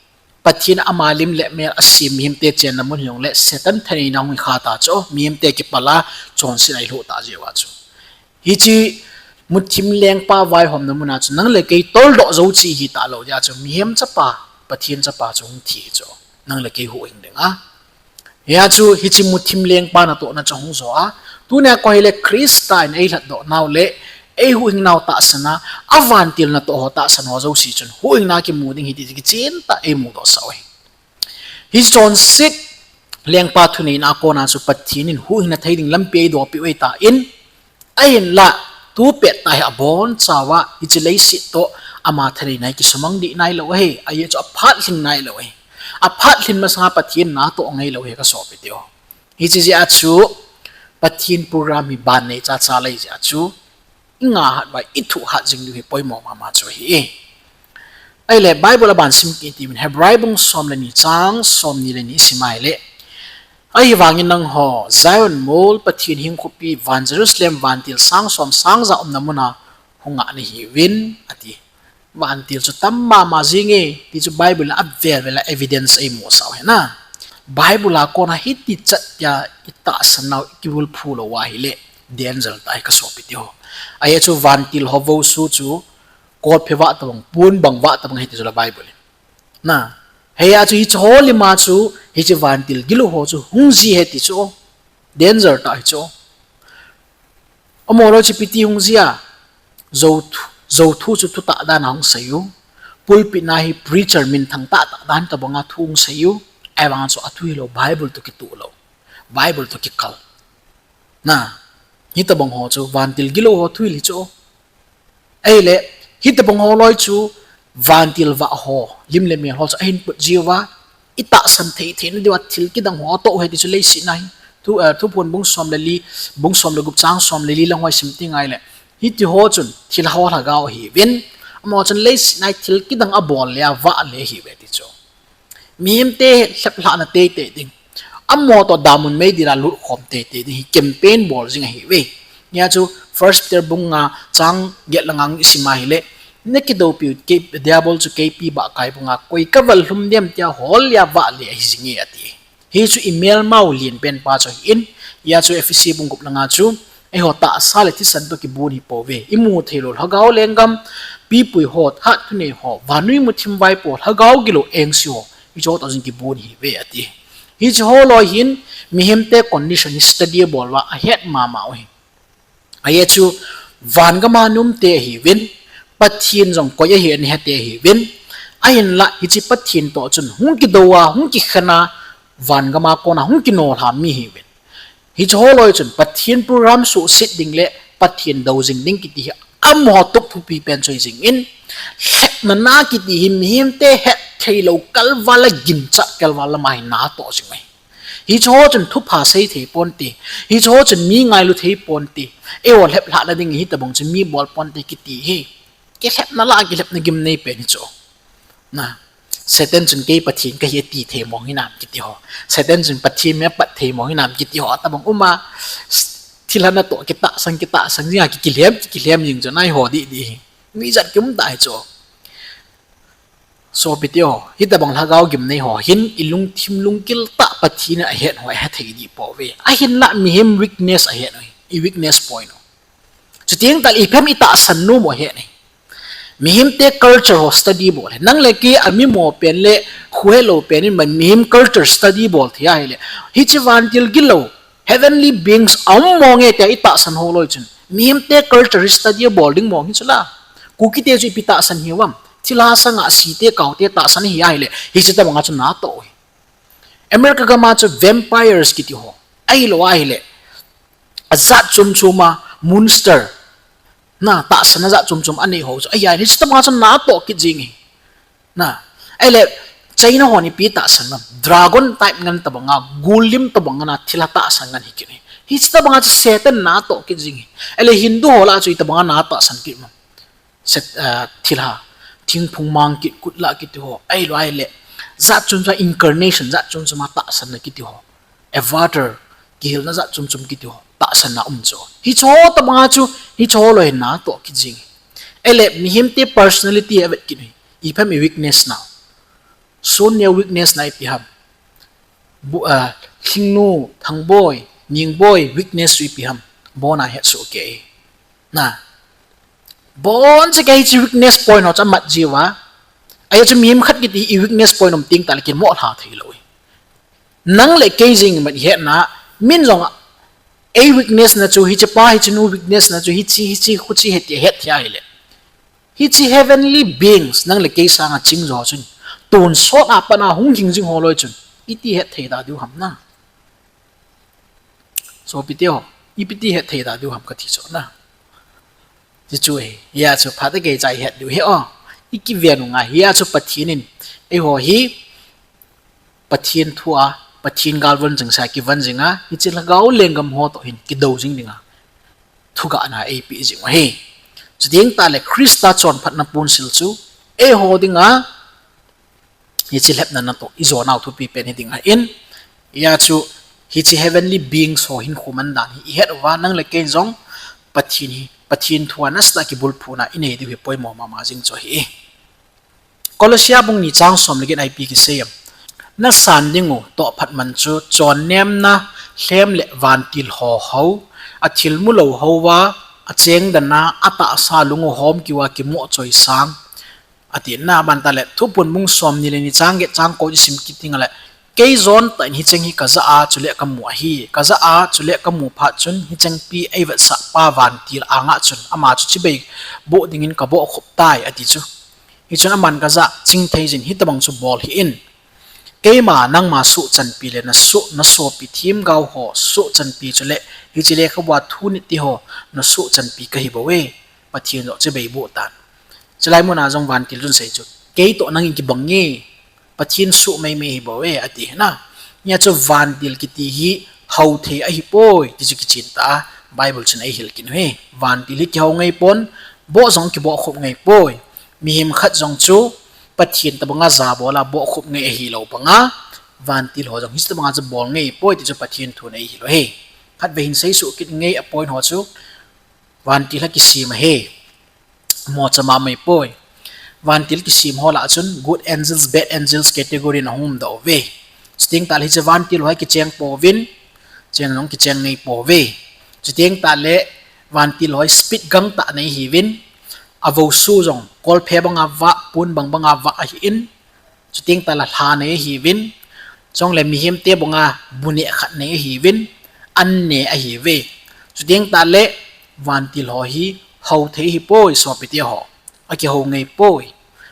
Pathen in ama lim le mel asem mihemte chenna mun hijongle Satan thaneina hung hi kha ta chu, mihemte kipal a chonset a ilhuh tah jeh uva chu. Hiche muthim lengpa vaihomna muna chu nang le kei toldoh jou chu ihi talou jeh a chu mihem chapa, Pathen chapa chu hung thi hi chu, nang le kei huhhing dinga. Hia chu hiche muthim lengpa natohna chu hung jo a, tunia koi hile Christa in eilhatdoh nau le eihuhhing nau tahsan a, avantil natoh ho tahsan ho jouse chun huhhingna kimu ding ahi ti kichen tah a eimudoh sah u ahi. Hiche chonset lengpa thuneina a kona chu Pathen in huhhingna thei ding lampi eidohpeh u ahitan, ahinla, tu pettah hi abonchauva hiche leiset toh ama thaneina hi kisumang deh nailou ahi, ajeh chu aphat lhing nailou ahi. Aphat lhin masanga Pathen natoh ngailou ahi kasopiteho. Hiche jeh a chu Pathen program hi ban nei chacha lei jeh a chu ingahat uva ithuh hat jing diu hi poimo mama chu ahi. Ahile Bible aban sim kit uvin, Hebrai bung som le ni chang somni le ni isim a ahile, ahivangin nangho Zion mol, Pathen hing khopi, van Jerusalem vantil sang som sang ja umna muna hung ngah nahiuvin, ati. Vantil chu tam mama jenge ti chu Bible in avel vel a evidence eimusah u ahi na. Bible a kona hitichat tia itahsan nau ikibulphu lou ahile danger tah ahi kasopiteho. Ajeh chu vantil ho vousu chu kotphe vah tobang, pon bang vah tobang ahi ti chu la Bible in. Na, hia chu hiche ho lima chu hiche vantil gilou ho chu hung ji ahi ti chu, danger tah ahi chu. Amaho loi chu ipi ti hung ji a, jou thu, jou thu chu thutah dan a hung sei u. Pulpit na hi preacher minthang tahtah dan tobanga thu hung sei u. Ahivang chu athu hilou, Bible toh kitoh lou, Bible toh kikal. Na, hitobang ho chu vantil gilou ho thuhil hi chu. Ahile, hitobang ho loi chu vantil vah ho, lim le mel ho chu ahin put jiuva, itahsan thei theina diuva thil kidang ho atoh u ahi ti chu leiset na hi. Thu, eh, Thuphon bung som le li, bung som le gup chang som le li lang hoi sim teng ahile, hitiho chun thilha ho lhagao ahiuvin, amaho chun leiset na hi thil kidang abol le avah le ahiuve ti chu. Mihemte lheplhahna teitei ding, amaho toh damun meidil a lutkhom teitei ding hi campaign bol jing ahiuve. Hia chu First Peter bung nga chang get langa isim a ahile, nakidoupiu kei, Diabol chu keipi bahkai bunga koi kaval lhum dem tia hol le avah le ahi jinge ati. Hichu imelmau lenpen pa chu ahin, hia chu Ephesi bung gup langa chu, eiho tahsa le thisan toh kibun hi pouve. Imu theilou lhagao lenggam, pipui ho, thahat thunei ho, vannoi muthim vaipo, lhagao gilou engse ho, hicheho toh jong kibun ihiuve ati. Hicheho loi hin, mihemte condition hi study abol uva, ahet mama u ahi. Ajeh chu, vangama nomte ahiuvin, Pathen jong koi ahi ana hete ahiuvin, ahinla hiche Pathen toh chun hung kidou a, hung kikhen a, vangama kona hung kinolha mi ahiuvin. Hicheho loi chun Pathen program suhset ding le Pathen dou jing ding kiti hi amaho tup thupi pen chu ahi jingin, lhepna na kiti hi mihemte hettheilou kalval a ginchat kalval lama hi natoh jing ahi. Hicheho chun thupha seithei ponte, hicheho chun mi ngailu thei ponte, eiho lheplhahna ding hitobang chu mi bol ponte kiti hi, kilhepna lah a kilhepna gimnei pen hichu. Satan chun kei Pathen kahi ati thei mong hinam kiti ho, Satan chun Pathen mi apat thei mong hinam kiti ho, atobang uma, thilha natoh kitahsan kitahsan jing a ki, kilhem ki, kilhem jing chu naiho didi hi. Mi ijat kium ta hichu. Sopite ho, hitobang lhagao gimnei ho hin ilungthim lunggil tah Pathen in ahet ho ahet thei dipouve. Ahinla mihem weakness ahet u, i weakness point u. Chuteng tahle ipi ham itahsan nom u ahet u. Mihemte culture ho study bol hi. Nang le kei amimo pen le khuhelou pen in mihem culture study bol thei ahile, hiche vantil gilou heavenly beings aum monge tia itahsan ho loi chun, mihemte culture hi study abol ding mong hichu la. Kukite chu ipi tahsan hiuvam? Thilha sanga site kaote tahsan ahi ahile, hiche tobanga chu natoh u ahi. America gama chu vampires kiti ho, ahilou ahile, ajat chom choma monster, na, tahsan ajat chom chom anei ho chu ahi ahile, hiche tobanga chu natoh kit jing ahi. Ahile, China hon ipi tahsan uvem? Dragon type ngen tobanga, gul lim tobang ngena thilha tahsan ngen hi kit ahi. Hiche tobanga chu Satan natoh kit jing ahi. Ahile, Hindu ho lah chu itobanga natahsan kit uvem? Thilha, thingphung mang kit, kutlah kiti ho, ahilou ahile, jat chom choma incarnation, jat chom choma tahsanna kiti ho, avatar, kihilna jat chom chom kiti ho, tahsanna um chu. Hicheho tobanga chu, hicheho loi hin natoh kit jing ahi. Ahile, mihemte personality avet kit u hi, ipi ham i weakness nau? Sonneo weakness na ipi ham? Lhingnu, Thangboi, Ningboi weakness chu ipi ham? Abona hetsoh kei. Bonchauva hiche weakness point ho chu amat jiuva. Ajeh chu mihem khat kiti hi i weakness point um teng tahle kimoh lha theilou ahi. Nang le kei jeng imat ihetna, min jong ei weakness na chu, hichepa hichenu weakness na chu hiche hiche khuche ahi ti ahet thei ahile, hiche heavenly beings nang le kei sanga chingjo chun, tonsot a pat a hung hing jing ho loi chun iti hetthei ta diu ham na? Sopite ho, ipi ti hetthei ta diu ham kati chu na. Hichu ahi, hia chu phat a kei cha ihet diu ahi o. Ikiven u ngai, hia chu Pathen in eiho hi Pathen thu a, Pathen galvon jingsa kivon jinga, hiche lhagao lenggam ho toh hin kidou jing dinga thugahna eipeh jing u ahi. Chuteng tahle Christa chonphatna ponsil chu eiho dinga hiche lhepna natoh ijonau thupi pen hiding ahin, hia chu hiche heavenly beings ho hinkho man dan hi ihet uva, nang le kei jong Pathen hi, Pathen thu a nasatah a kibulphuna inei diu hi poimo mama jing chu ahi. Colossia bung ni chang som le get a ipi kisei em? Nasan dingu tohphat man chu chonnemna, lhem le vantil ho hou, athilmu lou houva, achengdana, atahsa lung u homkiuva kimoh choi sang, ati na. Aban tahle Thuphon bung somni le ni chang get chang ko isim kit tengle, kei jontah in hicheng hi kajah a chule kamu ahi, kajah a chule kamu phat chun hichengpi eivetsahpa vantil anga chun ama chu chibai boh dingin kabohkhup tai, ati chu. Hichun aman kajah chingtheiyin hitobang chu bol hih in, keima nangma suhchanpi le nasopi themgao ho suhchanpi chule hiche lekhabua thu nit tiho nasuhchanpi kahibouve. Pathen joh chibai boh tan. Chulai muna jong vantil chun asei chu, keitoh nangin kibang nge, Pathen suh meimei hibouve, ati na. Hia chu vantil kiti hi houthei ahipoi ti chu kichen tah a Bible chun eihil kit u ahi. Vantil hi kihou ngeipon, boh jong kibohkhup ngeipoi. Mihem khat jong chu Pathen tobanga jabol a bohkhup ngei ahilou banga, vantil ho jong hiche tobanga chu bol ngeipoi ti chu Pathen thun eihil u ahi. Khatvei hin seisoh kit ngei a point ho chu, vantil a kisem ahi. Mocha mama ahipoi. Vantil kisem ho lah a chun good angels, bad angels category in ahung umdoh uve. Chuteng tahle hiche vantil ho hi kicheng pouvin, chen jong kicheng nei pouve. Chuteng tahle vantil ho hi speed gangtah nei hiuvin, avousu jong kolphe banga vah, pon bang banga vah ahin, chuteng tahle lha nei ahiuvin, chule mihemte banga bu neh khat nei ahiuvin, an neh ahiuve. Chuteng tahle vantil ho hi hou thei ahipoi sopite ho. Akihou ngei poi.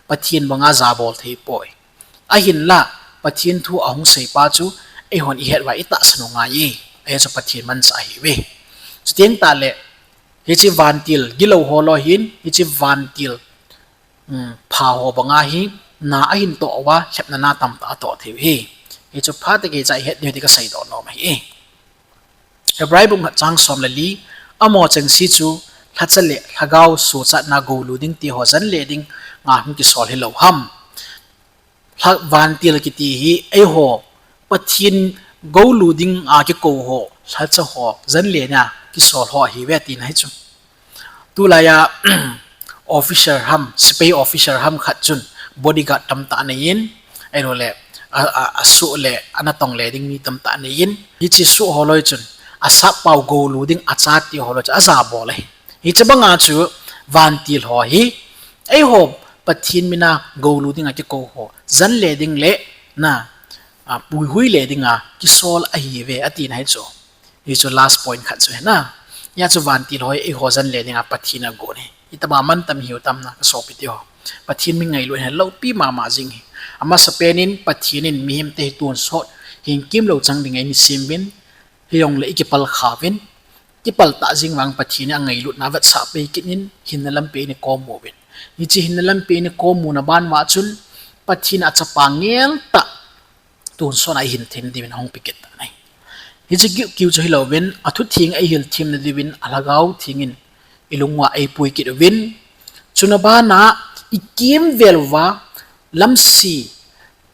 Pathen banga jabol thei poi. Ahinla, Pathen thu ahung seipa chu eihon ihet uva itahsan u ngai e. Ahi chu Pathen manchah ahiuve. Chuteng tahle, hiche vantil gilou ho lou hin, hiche vantil, um, pha ho banga hi na ahin toh uva, lhepna na tamtah atoh thei u ahi. Hichu phatah a kicha ihet diu ti kaseidoh nom ahi. Hebrai bung khat chang som le li, amaho chengse chu lhacha le lhagao sochatna goulu ding ti ho jan le dinga hung kisol hilou ham. Lha vantil kiti hi eiho Pathen goulu dinga kikou ho, lhacha ho, jan le dinga kisol ho ahiuve tina ahi chu. Tulaiya officer ham, sepai officer ham khat chun bodyguard tamtah aneiyin, ahiloule a, a, asoh le anatong le ding mi tamtah aneiyin, hiche soh ho lou chun asap pau goulu ding achat ti ho lou chu ajabol ahi. Hiche banga chu vantil ho hi eiho Pathen mina goulu dinga kikou ho jan le ding le na, a, puihui le dinga kisol ahiuve atina ahi chu. Hichu last point khat chu ahina. Hia chu vantil ho hi eiho jan le dinga Pathen in agon ahi. Itobang mantam hiu tam na kasopite ho. Pathen mi ngailut hi loupi mama jing ahi. Amasapen in Pathen in mihemte hi tonsot hin kimlou chang dinga eina sem uvin, hijongle ikipal kha uvin, kipal tah jing vang Pathen in angailutna avetsah peh kit in hinna lampi eina kom uvin. Hiche hinna lampi eina kom una ban uva chun Pathen in achapa ngeltah tonsot a ihin theina diuvin ahung pe kit tan ahi. Hiche kiu chu hilouvin, athutheng a ihil themna diuvin alhagao theng in ilung uva eipui kit uvin, chuna bana ikimvel uva lamse,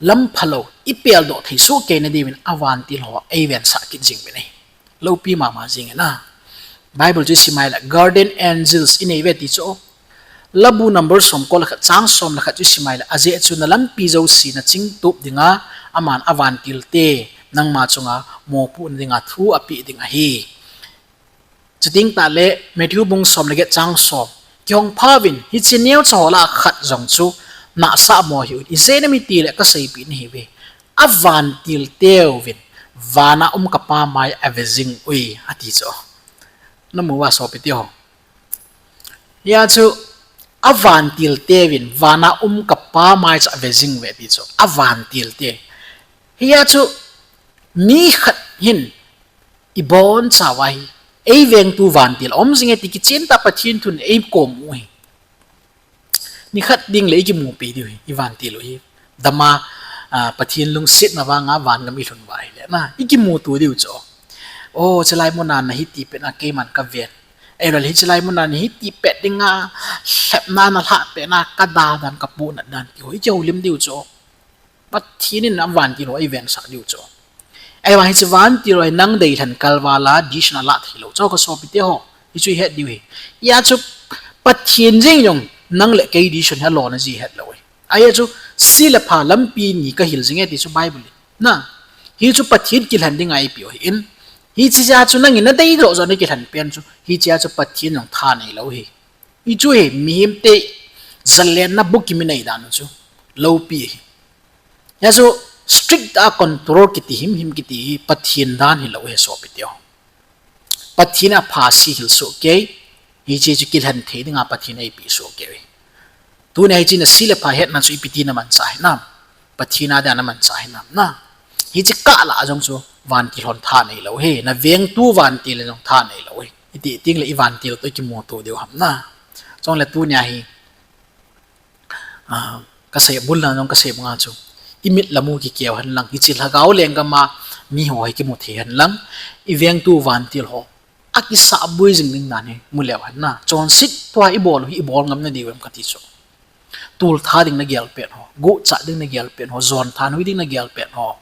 lamphalou ipeldoh thei sohkei na diuvin avantil ho eivensah kit jing uvin ahi. Loupi mama jing ahina. Bible chu isim a ahile guardian angels inei uve ti chu. Labu number somko le khat chang som le khat chu isim a ahile, ajeh chu nalampi jouse nachingtup dinga aman avantilte nangma chunga mopohna dinga thu apeh ding ahi. Chuteng tahle Matthew bung som le get chang som, kihong phauvin, hiche neocha ho lah a khat jong chu nahsah mo hih un, ijeh inem itile kaseipeh nahiuve, avantilteuvin vana um kapa mai ave jing ui ati chu. Namu uva sopite ho. Hia chu avantilteuvin vana um kapa mai chu ave jing uve ti chu. Avantilte. Hia chu mi khat hin ibonchauva hi eivengtu vantil aum jinge ti kichentah Pathen thun eikom u ahi. Nikhat tengle ikimupi diu ahi, ivantil u hi. Dama, a, Pathen lungsetna vanga vangam ilhun uva ahile na, ikimuto diu chu. O, chulai muna nahi tipetna keiman kaven. Ahiloule hiche lai muna nahi tipet dinga lhepna nalhah petna kada dan kapohnat dan ti ho ikihoulim diu chu. Pathen in avantil ho eivensah diu chu. Ahivang hiche vantil ho hi nang deilhen kalval a decision alah theilou chu kasopite ho. Hichu ihet diu ahi. Hia chu Pathen jeng jong nang le kei decision hi alona ji hetlou ahi. Ahia chu se le pha lampi ni kahil jinge ti chu Bible in. Na, hichu Pathen kilhen dinga eipeh u ahin. Hichea chu nangin nadeijoh joh nakilhen pen chu, hichea chu Pathen jong tha neilou ahi. Hichu hi mihemte jalenna bukim inei dan u chu loupi ahi. Hia chu strict a control kiti himhim kiti hi Pathen dan hilou ahi sopite ho. Pathen in apha se hil sohkei, hiche chu kilhen thei dinga Pathen in eipeh sohkei. Tunia hiche nase le pha hetna chu ipi ti namanchah hinam? Pathen a dia namanchah hinam na? Hiche kah lah a jong chu vantil hon tha neilou ahi, navengtu vantil in jong tha neilou ahi. Iti tengle ivantil toh ikimuto diu ham na? Chule tunia hi, a, kasei bul lang jong kasei banga chu, imit lamu kikeu henlang, hiche lhagao lenggam a miho hi kimu thei henlang, ivengtu vantil ho akisahboi jing ding dan hi muleu hen na. Chonset thua ibol u hi ibol ngam nadiu em kati chu. Tultha ding nagel pet ho, guhchat ding nagel pet ho, jonthanhoi ding nagel pet ho,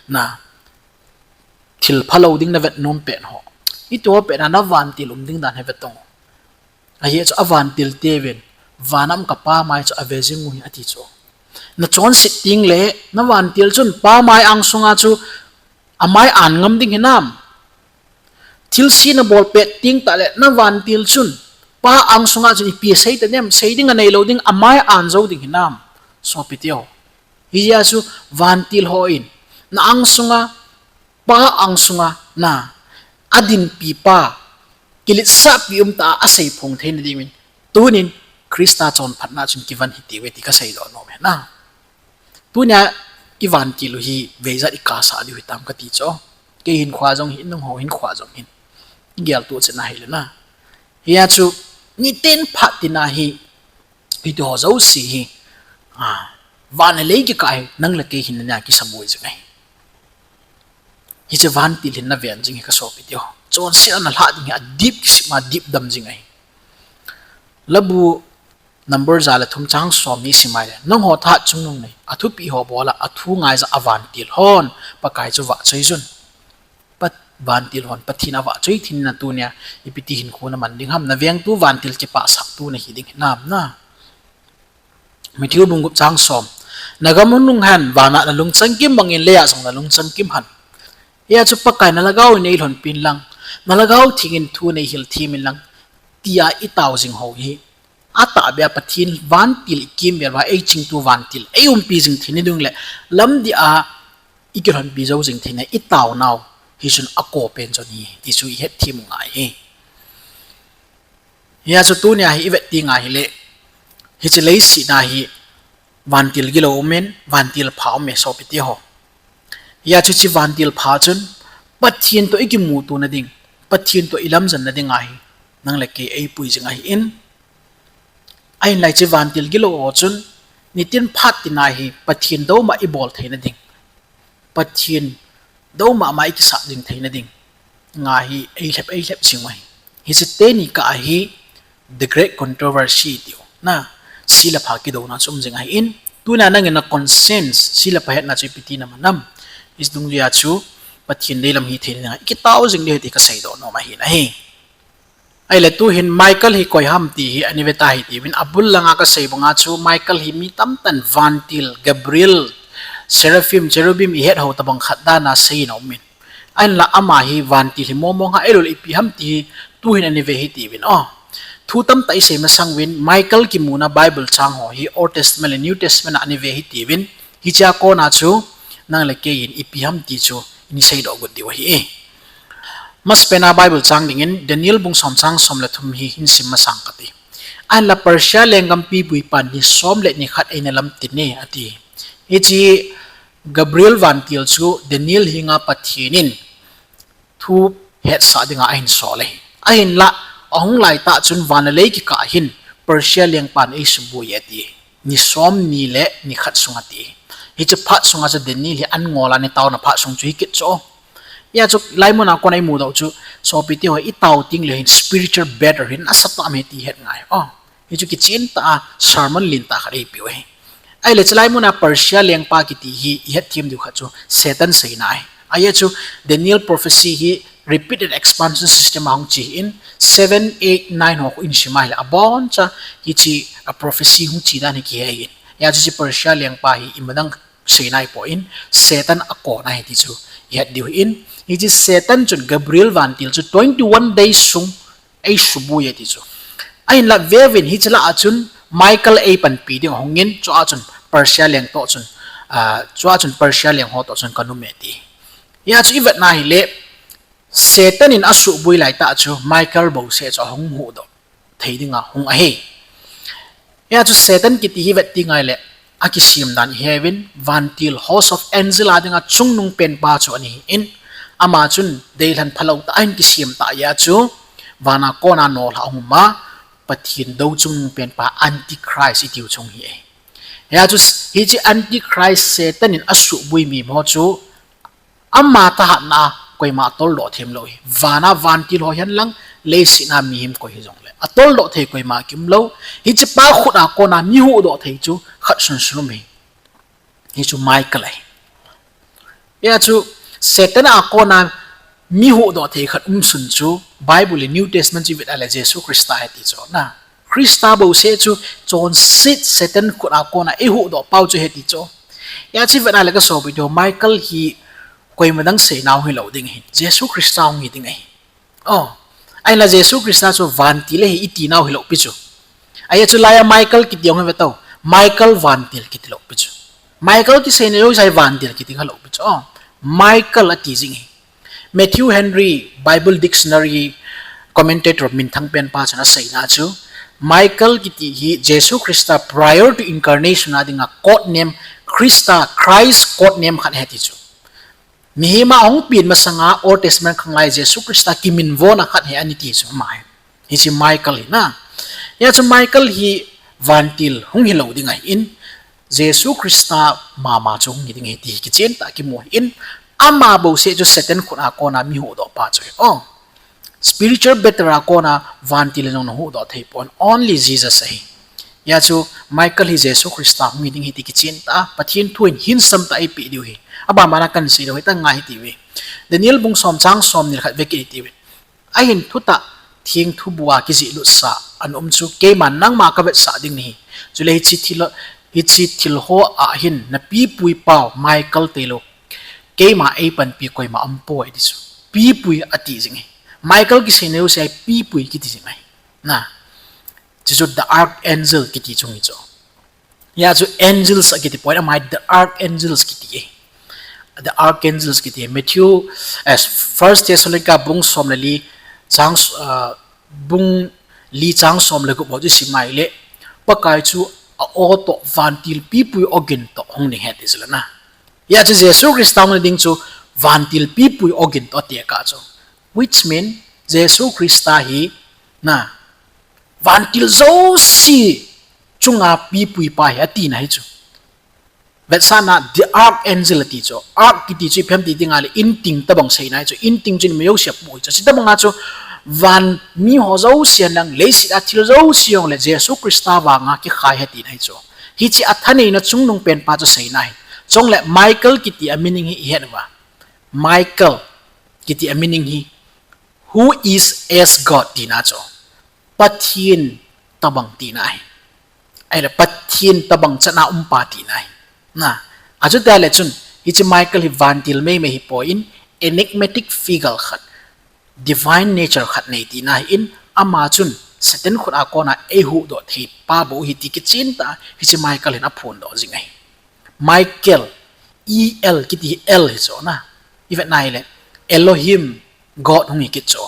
na, thil phalou ding navet nom pet ho, hitiho pet a navantil um ding dan hi vetong. Ahi chu avantilteuvin vana um kapa mai chu ave jing u ahi ati chu. Nachonset tengle, navantil chun Pa mai angsunga chu amai an ngam ding hinam? Thilse nabol pet teng tahle navantil chun Pa angsunga chun ipi asei tadem, sei ding aneilou ding, amai an jou ding hinam? Sopiteho, hijeh a chu vantil hon na angsunga, Pa angsunga na, adinpipa, kiletsahpi umtah a aseiphong theina dingin, tunin Christa chonphatna chun kivan hitiuve ti kaseidoh nom ahi. Tunia ivantil u hi veijat ikasah diu hitam kati chu. Kei hinkhoa jong hin, nangho hinkhoa jong hin, igeltoh chetna hile na. Hia chu, niten phat tina hi, hitiho jouse hi, van le lei kikah hi nang le kei hin nia kisaboi jing ahi. Hiche vantil hin naven jing hi kasopiteho, chonset a nalhah ding hi adip kisima dipdam jing ahi. Labu number ja le thum chang som hi isim a ahile, nangho thahat chungnung nei, athupi ho bola athu ngaija a vantil hon Pakai chu vahchoiyun. Vantil hon Pathen avahchoi thei in, na tunia ipi ti hinkho naman ding ham? Navengtu vantil kipahsahtu nahi ding hinam na? Matthew bung gup chang som, nagam hunglhung hen, vana nalungchang kim bangin leiya jong nalungchang kim hen. Hia chu Pakai nalhagao in eilhonpin lang, nalhagao thengin thu neihil them in lang, tia itao jing ho hi, atahbeh a Pathen vantil ikimvel uva eichingtu vantil eiumpi jing theina ding le, lamdih a ikilhonpi jou jing theina itaonau hi chun akopen chun hi ti chu ihetthem u ngai hi. Hia chu tunia hi ivet tenga hile, hiche leiset a hi vantil gilou umin, vantil pha ume sopiteho. Hia chu hiche vantil pha chun Pathen toh ikimutona ding, Pathen toh ilamjanna dinga hi nang le kei eipui jing ahin. Ahinla hiche vantil gilou ho chun nitin phat tina hi Pathen douma ibol theina ding, Pathen douma ama ikisah jing theina ding nga hi eilhep eilhep jing u ahi. Hiche teni kah a hi the great controversy tiu na, se le pha kidouna chu um jing ahin. Tunia nangin na conscience, se le pha hetna chu ipi ti naman ham? Hiche dungjui a chu Pathen deilam hitheina dinga ikitao jing diu ahi ti kaseidoh nom ahin ahi. Ahile tuhin Michael hi koi ham ti hi ana ve ta hitiuvin, abul langa kasei banga chu Michael hi mi tamtah in vantil, Gabriel, Seraphim, Cherubim ihet ho tobang khat dana seiyin aumin. Ahinla ama hi vantil hi momo nga ahiloule ipi ham ti hi tuhin ana ve hitiuvin o. Thu tamtah isei masang uvin, Michael kimuna Bible chang ho hi Old Testament le New Testament a ana ve hitiuvin, hichea kona chu nang le kei in ipi ham ti chu ina seidoh got diu ahi. Masapen a Bible chang dingin Daniel bung som chang som le thum hi hin sim masang kate. Ahinla Persia lenggam pipuipan ni som le ni khat eina lamtin e ati. Hiche Gabriel vantil chu Daniel henga Pathen in thu hetsah dinga ahinsol ahi. Ahinla ahung laitah chun van le lei kikah hin Persia lengpan eisuboi e ati. Ni somni le ni khat sung ati. Hiche phat sunga chu Daniel hi an ngol a ana taona phat sung chu hikit chu. Hia chu hilai muna kona imudoh chu, sopiteho, itao tengle hin spiritual battle hi nasatah ahi ti ihet ngai. Hichu kichentah a sermon lentah khat eipeh u ahi. Ahile chulai muna Persia lengpa kiti hi ihetthem diu khat chu Satan seina ahi. Ajeh chu Daniel prophecy hi repeated expansion system a hung che in, seven, eight, nine ho khu isim a ahile aboncha hiche a prophecy hung che dan hi kihe in. Hia chu hiche Persia lengpa hi imadang seina ahipoi in, Satan akona ahi ti chu ihet diu ahin. Hiche Satan chun Gabriel vantil chu twenty-one days sung eisuboi e ti chu. Ahinla veuvin, hiche lah a chun Michael eipanpi ding ahungin, chua chun Persia leng toh chun, chua chun Persia leng ho toh chun kanum e ti. Hia chu ivetna hile, Satan in asuhboi laitah chu Michael bouseh chu ahung huhdoh thei dinga hung ahi. Hia chu Satan kiti hi vet tenga hile, akisem dan iheuvin, vantil host of angel a dinga chungnung penpa chu ana hin, ama chun deilhen phalou tah ahin kisem tah jeh a chu, vana kona nolhah hung uma, Pathen dou chungnung penpa Antichrist itiu chu hung hi ahi. Hia chu hiche Antichrist Satan in asuhboi miho chu, ama thahatna a koima atoldoh thei umlou ahi. Vana vantil ho hihen lang, leiset a mihem koi hijongle atoldoh thei koima kiumlou. Hichepa khut a kona mi huhdoh thei chu khat sunsun um ahi. Hichu Michael ahi. Hia chu Satan a kona mi huhdoh thei khat umsun chu Bible le New Testament chu ivet a le Jesu Christa ahi ti chu na. Christa bouseh chu chonset Satan khut a kona eihuhdoh pau chu ahi ti chu. Hijeh chun vetna le kasopiteho, Michael hi koima dang seinau hilou ding ahi. Jesu Christa hung hi ding ahi. Oh, ahinla Jesu Christa chu vantil ahi itinau hilou pi chu. Ahi chu laiya Michael kiti hung hi vetou. Michael vantil kitilou pi chu. Michael kiseina jousei vantil kiti khalou pi chu. Oh, Michael ati jing ahi. Matthew Henry Bible Dictionary commentator minthang penpa chun aseina chu, Michael kiti hi Jesu Christa prior to incarnation a dinga code name, Christa, Christ code name khat ahi ti chu. Mihem a hung pen masanga Old Testament khanglai Jesu Christa kiminvona khat ahi ani ti chu ama hi. Hiche Michael hi na. Hijeh chun Michael hi vantil hung hilou ding ahin, Jesu Christa mama chu hung hi ding ahi ti kichen tah a kimu ahin, ama bouseh chu Satan khut a kona mi huhdoh pa chu ahi. Oh, spiritual battle a kona vantil in jong nahuhdoh thei pon, only Jesus ahi. Hijeh chun Michael hi Jesu Christa hung hi ding ahi ti kichen tah a, Pathen thu in hinsam tah a eipeh diu ahi. Abanbana kahin sei diu ahi, tah ngai hitiuve. Daniel bung som chang somni le khat vekit hitiuve. Ahin thutah thengthu bua kijihlutsah ana um chu keiman nangma kavetsah ding nahi. Chule hiche thil, hiche thil ho a hin napipui pau Michael tilou keima eipanpi koima umpoi ti chu. Pipui ati jing ahi. Michael kiseina jousei pipui kiti jing ahi. Na. Chuchu the archangel kiti chu ahi chu. Hijeh chun angels akiti poi, ama hi the archangels kiti ahi. The archangels kiti ahi. Matthew, eh, First Thessalonica bung som le li chang, ah, bung li chang som le gup ho chu sim a ahile, Pakai chu a-o toh vantil pipui ogin toh hung ding ahi ti chu la na. Hijeh chun Jesu Christa hung ding chu vantil pipui ogin toh atekah chu. Which mean, Jesu Christa hi na, vantil jouse chunga pipui pa ahi atina ahi chu. Vetsahna, the archangel ati chu. Arch kiti chu ipi ham ti dinga le inting tobang seina ahi chu. Inting chu ima jouse apoh ahi chu. Chuti tobanga chu van miho jouse henlang, leiset a thil jouse jongle Jesu Christa vanga kikhai ahi tina ahi chu. Hiche athaneina chungnung penpa chu seina ahi. Chule Michael kiti a meaning hi ihet uva. Michael kiti a meaning hi, who is as God tina chu. Pathen tobang tina ahi. Ahile Pathen tobang chatna umpa tina ahi. Na, achutile chun, hiche Michael hi vantil meimei hipoi, enigmatic figure khat, divine nature khat nei tina ahin, ama chun Satan khut a kona eihuhdoh thei pa bou ahi ti kichen tah a hiche Michael hin aphondoh jing ahi. Michael, E L kiti hi L hi chu na. Ivetna ahile Elohim, God hung hi kit chu.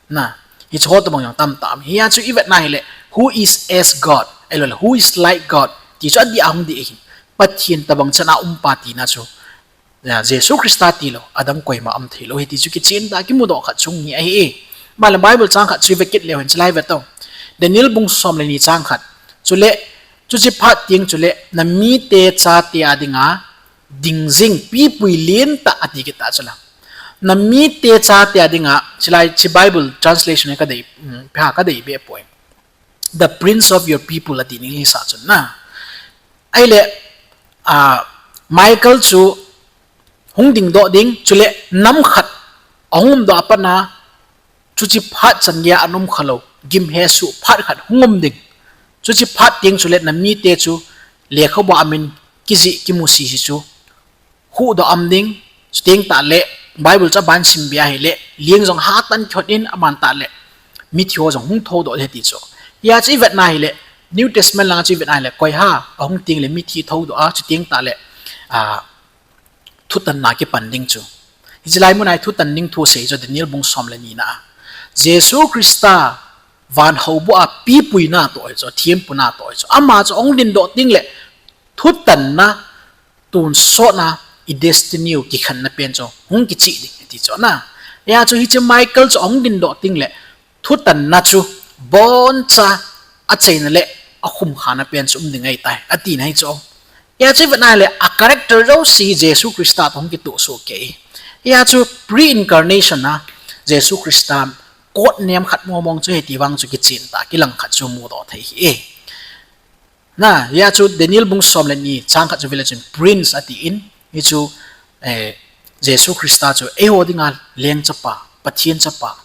Na, hiche ho tobang jong tamtah um. Hijeh chun ivetna ahile, who is as God, ahilou le who is like God ti chu adih a hung dih ahin. Pathen tobang chatna umpa tina chu, Jesu Christa tilou adang koima um theilou ahi ti chu kichen tah a kimudoh khat chu hung hi ahi. Ahile Bible chang khat chu ive kit leu hen, chulai vetou. Daniel bung som le ni chang khat. Chule, chuche phat teng chule namite chate a dinga ding jing pipui lentah ati kit tah chu la. Namite chate a dinga, chulai hiche Bible translation hi kadei, um, pha kadei beh poi. The prince of your people ati English a chun na. Ahile, ah, Michael chu hung dingdoh ding, chule nam khat ahung umdoh a pat a, chuche phat chan geiya ana um khalou, gim hesoh phat khat hung um ding. Chuche phat teng chule namite chu lekhabua a min kijih kimusi si chu huhdoh um ding, chuteng tahle Bible chu aban sim beh ahile, ling jong hatah in kihot in aban tahle mithi ho jong hung thoudoh ding ahi ti chu. Hijeh chun ivetna ahile, New Testament langa chu ivetna ahile, koiham ahung tengle mithi thoudoh a, chuteng tahle, ah, thutanna kipan ding chu. Hiche lai muna hi thutan ding thu asei chu Daniel bung som le nina a. Jesu Christa van houbuh a pipuina toh ahi chu, thempuna toh ahi chu. Ama chu ahung dingdoh tengle thutanna tonsotna i destiny u kikhenna pen chu hung kicheh ding ahi ti chu na. Hijeh chun hiche Michael chu ahung dingdoh tengle thutanna chu boncha achaina le akhumkhana pen chu um ding ahitai, atina ahi chu. Hijeh chun ivetna ahile a character jouse Jesu Christa toh hung kitoh soh kei. Hijeh chun pre-incarnation a Jesu Christa code name khat mong mong chu ahi ti vang chu kichen tah a kilang khat chu mudoh thei ahi. Na, hijeh chun Daniel bung som le ni chang khat chu vele chun prince atin, hichu, eh, Jesu Christa chu eiho dinga leng chapa, Pathen chapa,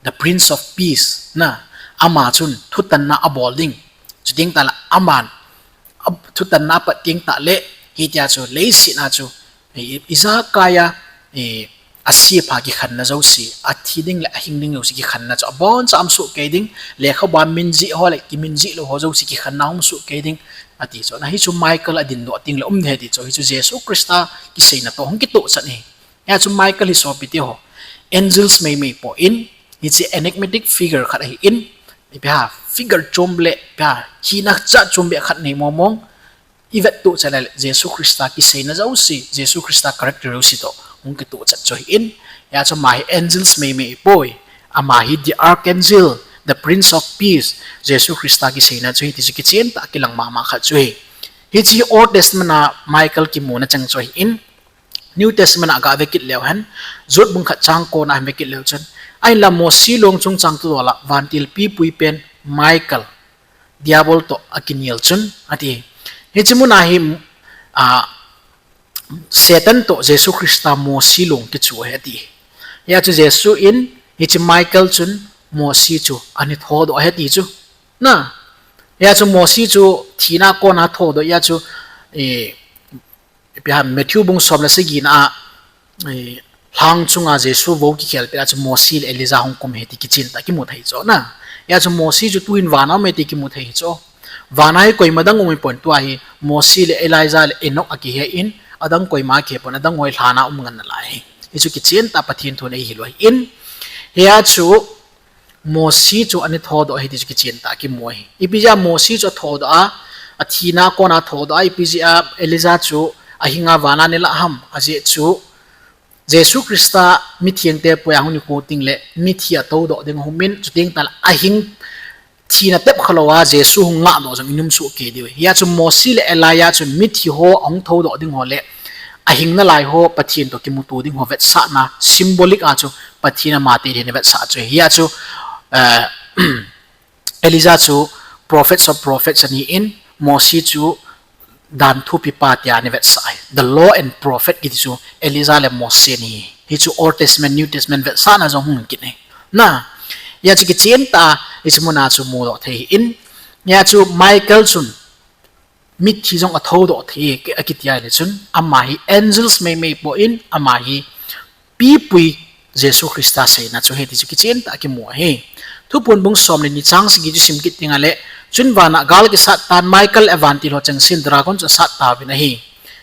the Prince of Peace, na, ama chun thutanna abol ding. Chuteng tah le aman, a, thutanna apat teng tah le, hitia chu leiset a chu, i, ijakai a, i, asepha kikhenna jouse, athi ding le ahing ding jouse kikhenna chu aboncha um soh kei ding, lekhabua min jih ho le kimin jih lou ho jouse kikhenna um soh kei ding, ati chu. Na hichu Michael adindoh teng le um ding ahi ti chu, hichu Jesu Christa kiseina toh hung kitoh chan ahi. Hia chu Michael hi sopite ho, angels meimei poi, hiche enigmatic figure khat ahin, ipi ham, figure chom le, ipi ham, hina cha chom beh khat nei mong mong, ivet toh chan le Jesu Christa kiseina jouse, Jesu Christa character jouse toh hung kitoh chan chu ahin. Hia chu ama hi angels meimei poi, ama hi the archangel, the prince of peace, Jesu Christa kiseina chu ahi ti chu kichen tah a kilang mama khat chu ahi. Hiche Old Testament a Michael kimuna chang chu ahin. New Testament a gah ve kit leu hen, Jude bung khat chang kona hin ve kit leu chun, ahinla Mosi long chungchang thudol a vantil pipui pen Michael, Diabol toh akinel chun, ati. Hiche muna hi, a, Satan toh Jesu Christa Mosi long kichu ahi ati. Hia chu Jesu in, hiche Michael chun Mosi chu ana thodoh ahi ati chu. Na, hia chu Mosi chu thina kona thodoh, hia chu, e, ipi ham, Matthew bung som le sagi na a, e, lhang chunga Jesu vou kikhel pet a chu Mosi le Elijah hung kum ahi ti kichen tah a kimu thei chu na. Hia chu Mosi chu tuhin vana um e ti kimu thei chu. Vana hi koima dang um ahipon, tua hi Mosi le Elijah le Enoch akihe in, adang koima akihe pon, adang ho hi lhan a um ngen nalai ahi. Hichu kichen tah a Pathen thun eihil u ahin. Hia chu Mosi chu ana thodoh ahi ti chu kichen tah a kimu ahi. Ipi jeh a Mosi chu athodoh a, athina kona thodoh a, ipi jeh a Elijah chu ahinga vana ana lah ham, ajeh chu Jesu Christa mithengte poi a hung nikho teng le mithi atoudoh ding ahung umin, chuteng tah le ahing, thina tep khalou a Jesu hung ngahdoh jong inum soh kei diu ahi. Hia chu Mosi le Elijah chun mithi ho ahung thoudoh ding ho le ahing nalai ho Pathen toh kimuto ding ho vetsahna symbolic a chu Pathen ama te hin avetsah chu ahi. Hia chu, eh, Elijah chu prophets of prophets ahin, Mosi chu danthupipa tia ana vetsah ahi. The law and prophet kiti chu Elijah le Mosi ahi. Hichu Old Testament, New Testament vetsahna jong hung kit ahi. Na, hia chu kichen tah a hiche muna chu mudoh thei ahin. Hia chu Michael chun mithi jong athoudoh thei ahi, akitia le chun, ama hi angels meimei poi, ama hi pipui Jesu Christa seina chu ahi ti chu kichen tah a kimu ahi. Thuphon bung som le ni chang sagi chu sim kit teng le, chun vana gal kisat tan Michael le avantil ho chengse in dragon chu asat tauvin ahi.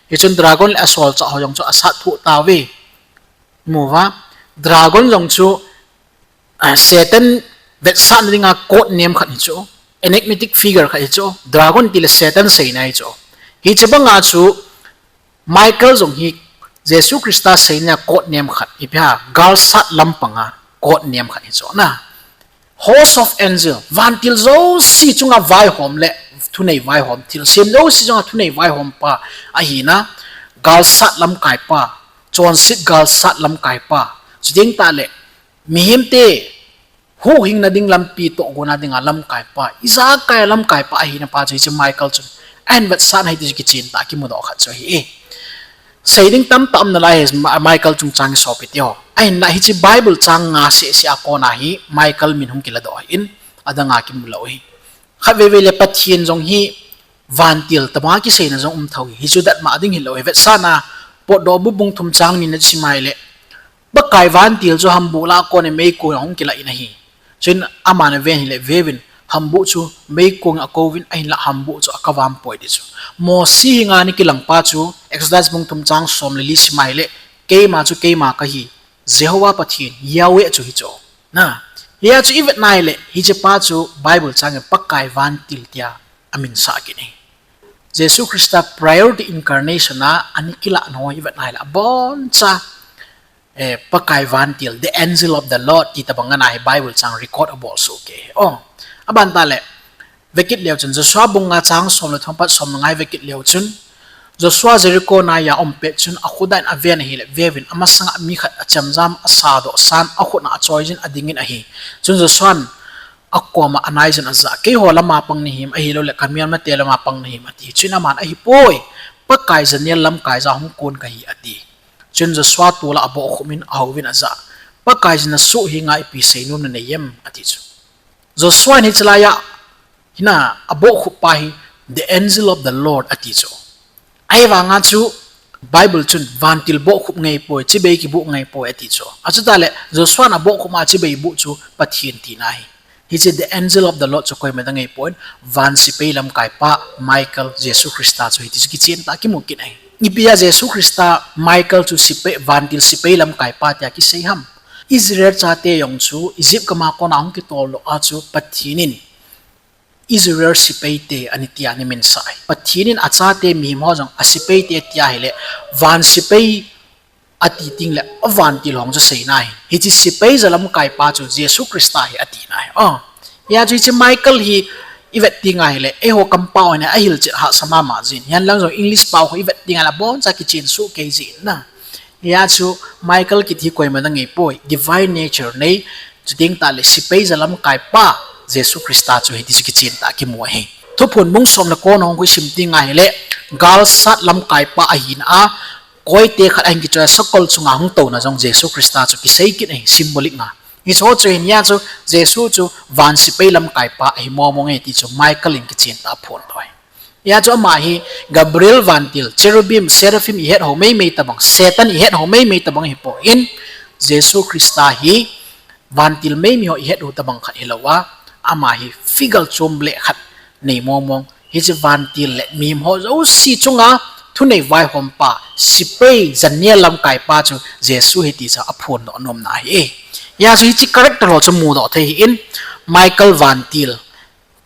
Hichun dragon le asolchah ho jong chu asat thoh tauve. Mu uva, dragon jong chu, a, Satan vetsahna dinga code name khat ahi chu, enigmatic figure khat ahi chu, dragon tile Satan seina ahi chu. Hiche banga chu Michael jong hi Jesu Christa seina code name khat, ipi ham, galsat lampanga code name khat ahi chu na. Host of angel, vantil jouse chunga vaihom le thunei vaihom, thilsem jouse chunga thunei vaihompa ahina, galsat lamkaipa, chonset galsat lamkaipa, chuteng tah le mihemte huhhingna ding lampi tohgona dinga lamkaipa, ijakai a lamkaipa ahina pa chu hiche Michael chun ahin vetsahna ahi ti chu kichen tah a kimudoh khat chu ahi. Sei ding tamtah um nalai ahi, Ma-, Michael chungchang hi sopite ho. Ahinla hiche Bible chang nga sehseh a kona hi Michael min hung kiladoh ahin, adanga kimu lou ahi. Khatvei vei le Pathen jong hi vantil tobanga kiseina jong um thou ahi. Hichu datmo ding hilou ahi. Vetsahna, Potdohbu bung thum chang ni na chu sim a ahile, Pakai vantil chu hambuh lah a kon in meikong a hung kilah in ahi. Chuin aman aven ahile, veuvin, hambuh chu meikong in akouvin, ahinlah hambuh chu akavam poi ti chu. Mosi henga ana kilangpa chu, Exodus bung thum chang som le li sim a ahile, keima chu keima kahi, Jehovah Pathen, Yahweh chu hichu. Na, hia chu ivet na ahile, hichepa chu Bible chang in Pakai vantil tia aminsah kit ahi. Jesu Christa prior to incarnation a ana kilah nau ivet na ahile, aboncha, eh, Pakai vantil, the angel of the Lord, ti tobang ana hi Bible chang record abol soh kei ahi. O, aban tah le, vekit leu chun, Joshua bung nga chang som le thum apat som le nga vekit leu chun, Joshua Jericho naiya aum pet chun, akhodah in aven ahile, veuvin, amasanga mi khat achemjam, asadoh san, akhut a achoijin adingin ahi. Chun Joshua'n akoma anaiyin ajah, keiho lama pang nahim, ahilouleh kamelmate lama pang nahim, ati. Chuin aman ahipoi, Pakai janel lamkai ja hung kon kahi, ati. Chun Joshua tolah abohkhum in ahouvin ajah, Pakaiyin nasoh henga ipi seinom nanei em, ati chu. Joshua in hiche laiya, hina, abohkhup pa hi, the angel of the Lord ati chu. Ahivanga chu, Bible chun vantil bohkhup ngei poi, chibai kibuh ngei poi ati chu. Achutale, Joshua in abohkhup ma chibai buh chu Pathen tina ahi. Hiche the angel of the Lord chu koima dang ngei poi, van sepai lamkaipa Michael, Jesu Christa chu hiti chu kichen tah a kimu kit ahi. Ipi a Jesu Christa Michael chu sepai, vantil sepai lamkaipa tia kisei ham? Israel chate jong chu Egypt gam a kona hung kitol doh a chu Pathen in Israel sepaite ani tia ana minsah ahi. Pathen in achate mihem ho jong asepaite tia ahile, van sepai ati tengle avantil ho chu seina ahi. Hiche sepai ja lamkaipa chu Jesu Christa ahi atina ahi. Hijeh chun hiche Michael hi ivet tenga ahile, eiho kampao hina ahilchet hahsa mama jin. Hihen lang jong English pao ho ivet tenga ahile aboncha kichen soh kei jin na. Hijeh chun Michael kiti hi koima dang ngei poi, divine nature nei, chuteng tahle sepai ja lamkaipa Jesu Christa chu hiti chu kichen tah a kimu ahi. Thuphon bung som le ko na hung kisim tenga ahile, galsat lamkaipa ahina a, koite khat ahin kichoi a sakol chunga hung touna jong Jesu Christa chu kisei kit ahi, symbolic nga. Hiche ho chu hin hijeh chun Jesu chu van sepai lamkaipa ahi momo nge ti chu Michael in kichen tah a aphondoh ahi. Hijeh chun ama hi Gabriel vantil, cherubim, seraphim ihet ho meimei tobang, Satan ihet ho meimei tobang ahipoi, Jesu Christa hi vantil meimei ho ihet u tobang khat hilouva, ama hi figure chom le khat nei momo. Hiche vantil le mihem ho jouse chunga thunei vaihompa, sepai janel lamkaipa chu Jesu ahi ti chu aphondoh nomna ahi. Hijeh chun hiche character ho chu mudoh thei ahin, Michael vantil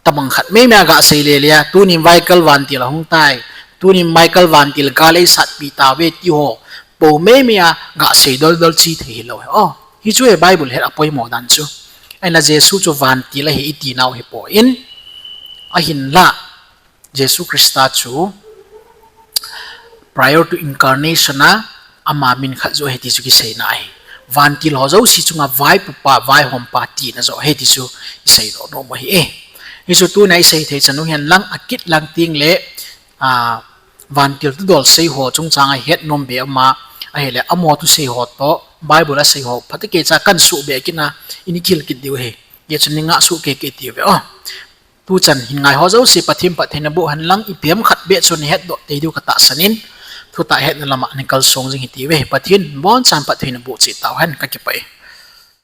tobang khat meimei a gasei lele a, tunin Michael vantil ahung tai, tunin Michael vantil gal eisatpi tauve ti ho, pou meimei a gasei doldol che thei hilou ahi. Hichu ahi Bible het apoimo dan chu. Ahinla Jesu chu vantil ahi itinau ahipoi. Ahinla Jesu Christa chu prior to incarnation a ama min khat joh ahi ti chu kiseina ahi. Vantil ho jouse chunga vaipupa, vaihompa tina joh ahi ti chu iseidoh nom u ahi. Hichu tuna isei thei chan u hihen lang, akit lang tengle, vantil thudol sei ho chungchang a het nom be ama, ahile amaho thusei ho toh Bible a sei ho phatah a kicha kahin suhbeh kit na, ini khil kit diu ahi. Hijeh chun ningah suh kei kei tiuve o. Tuchan hin ngai ho jouse Pathen phatthei naboh hen lang, ipi ham khat beh chu nahetdoh tei diu katahsan in, thutah hetna lama nakalsong jing hitiuve. Pathen bonchan phatthei naboh cheh tauhen, kakipah e.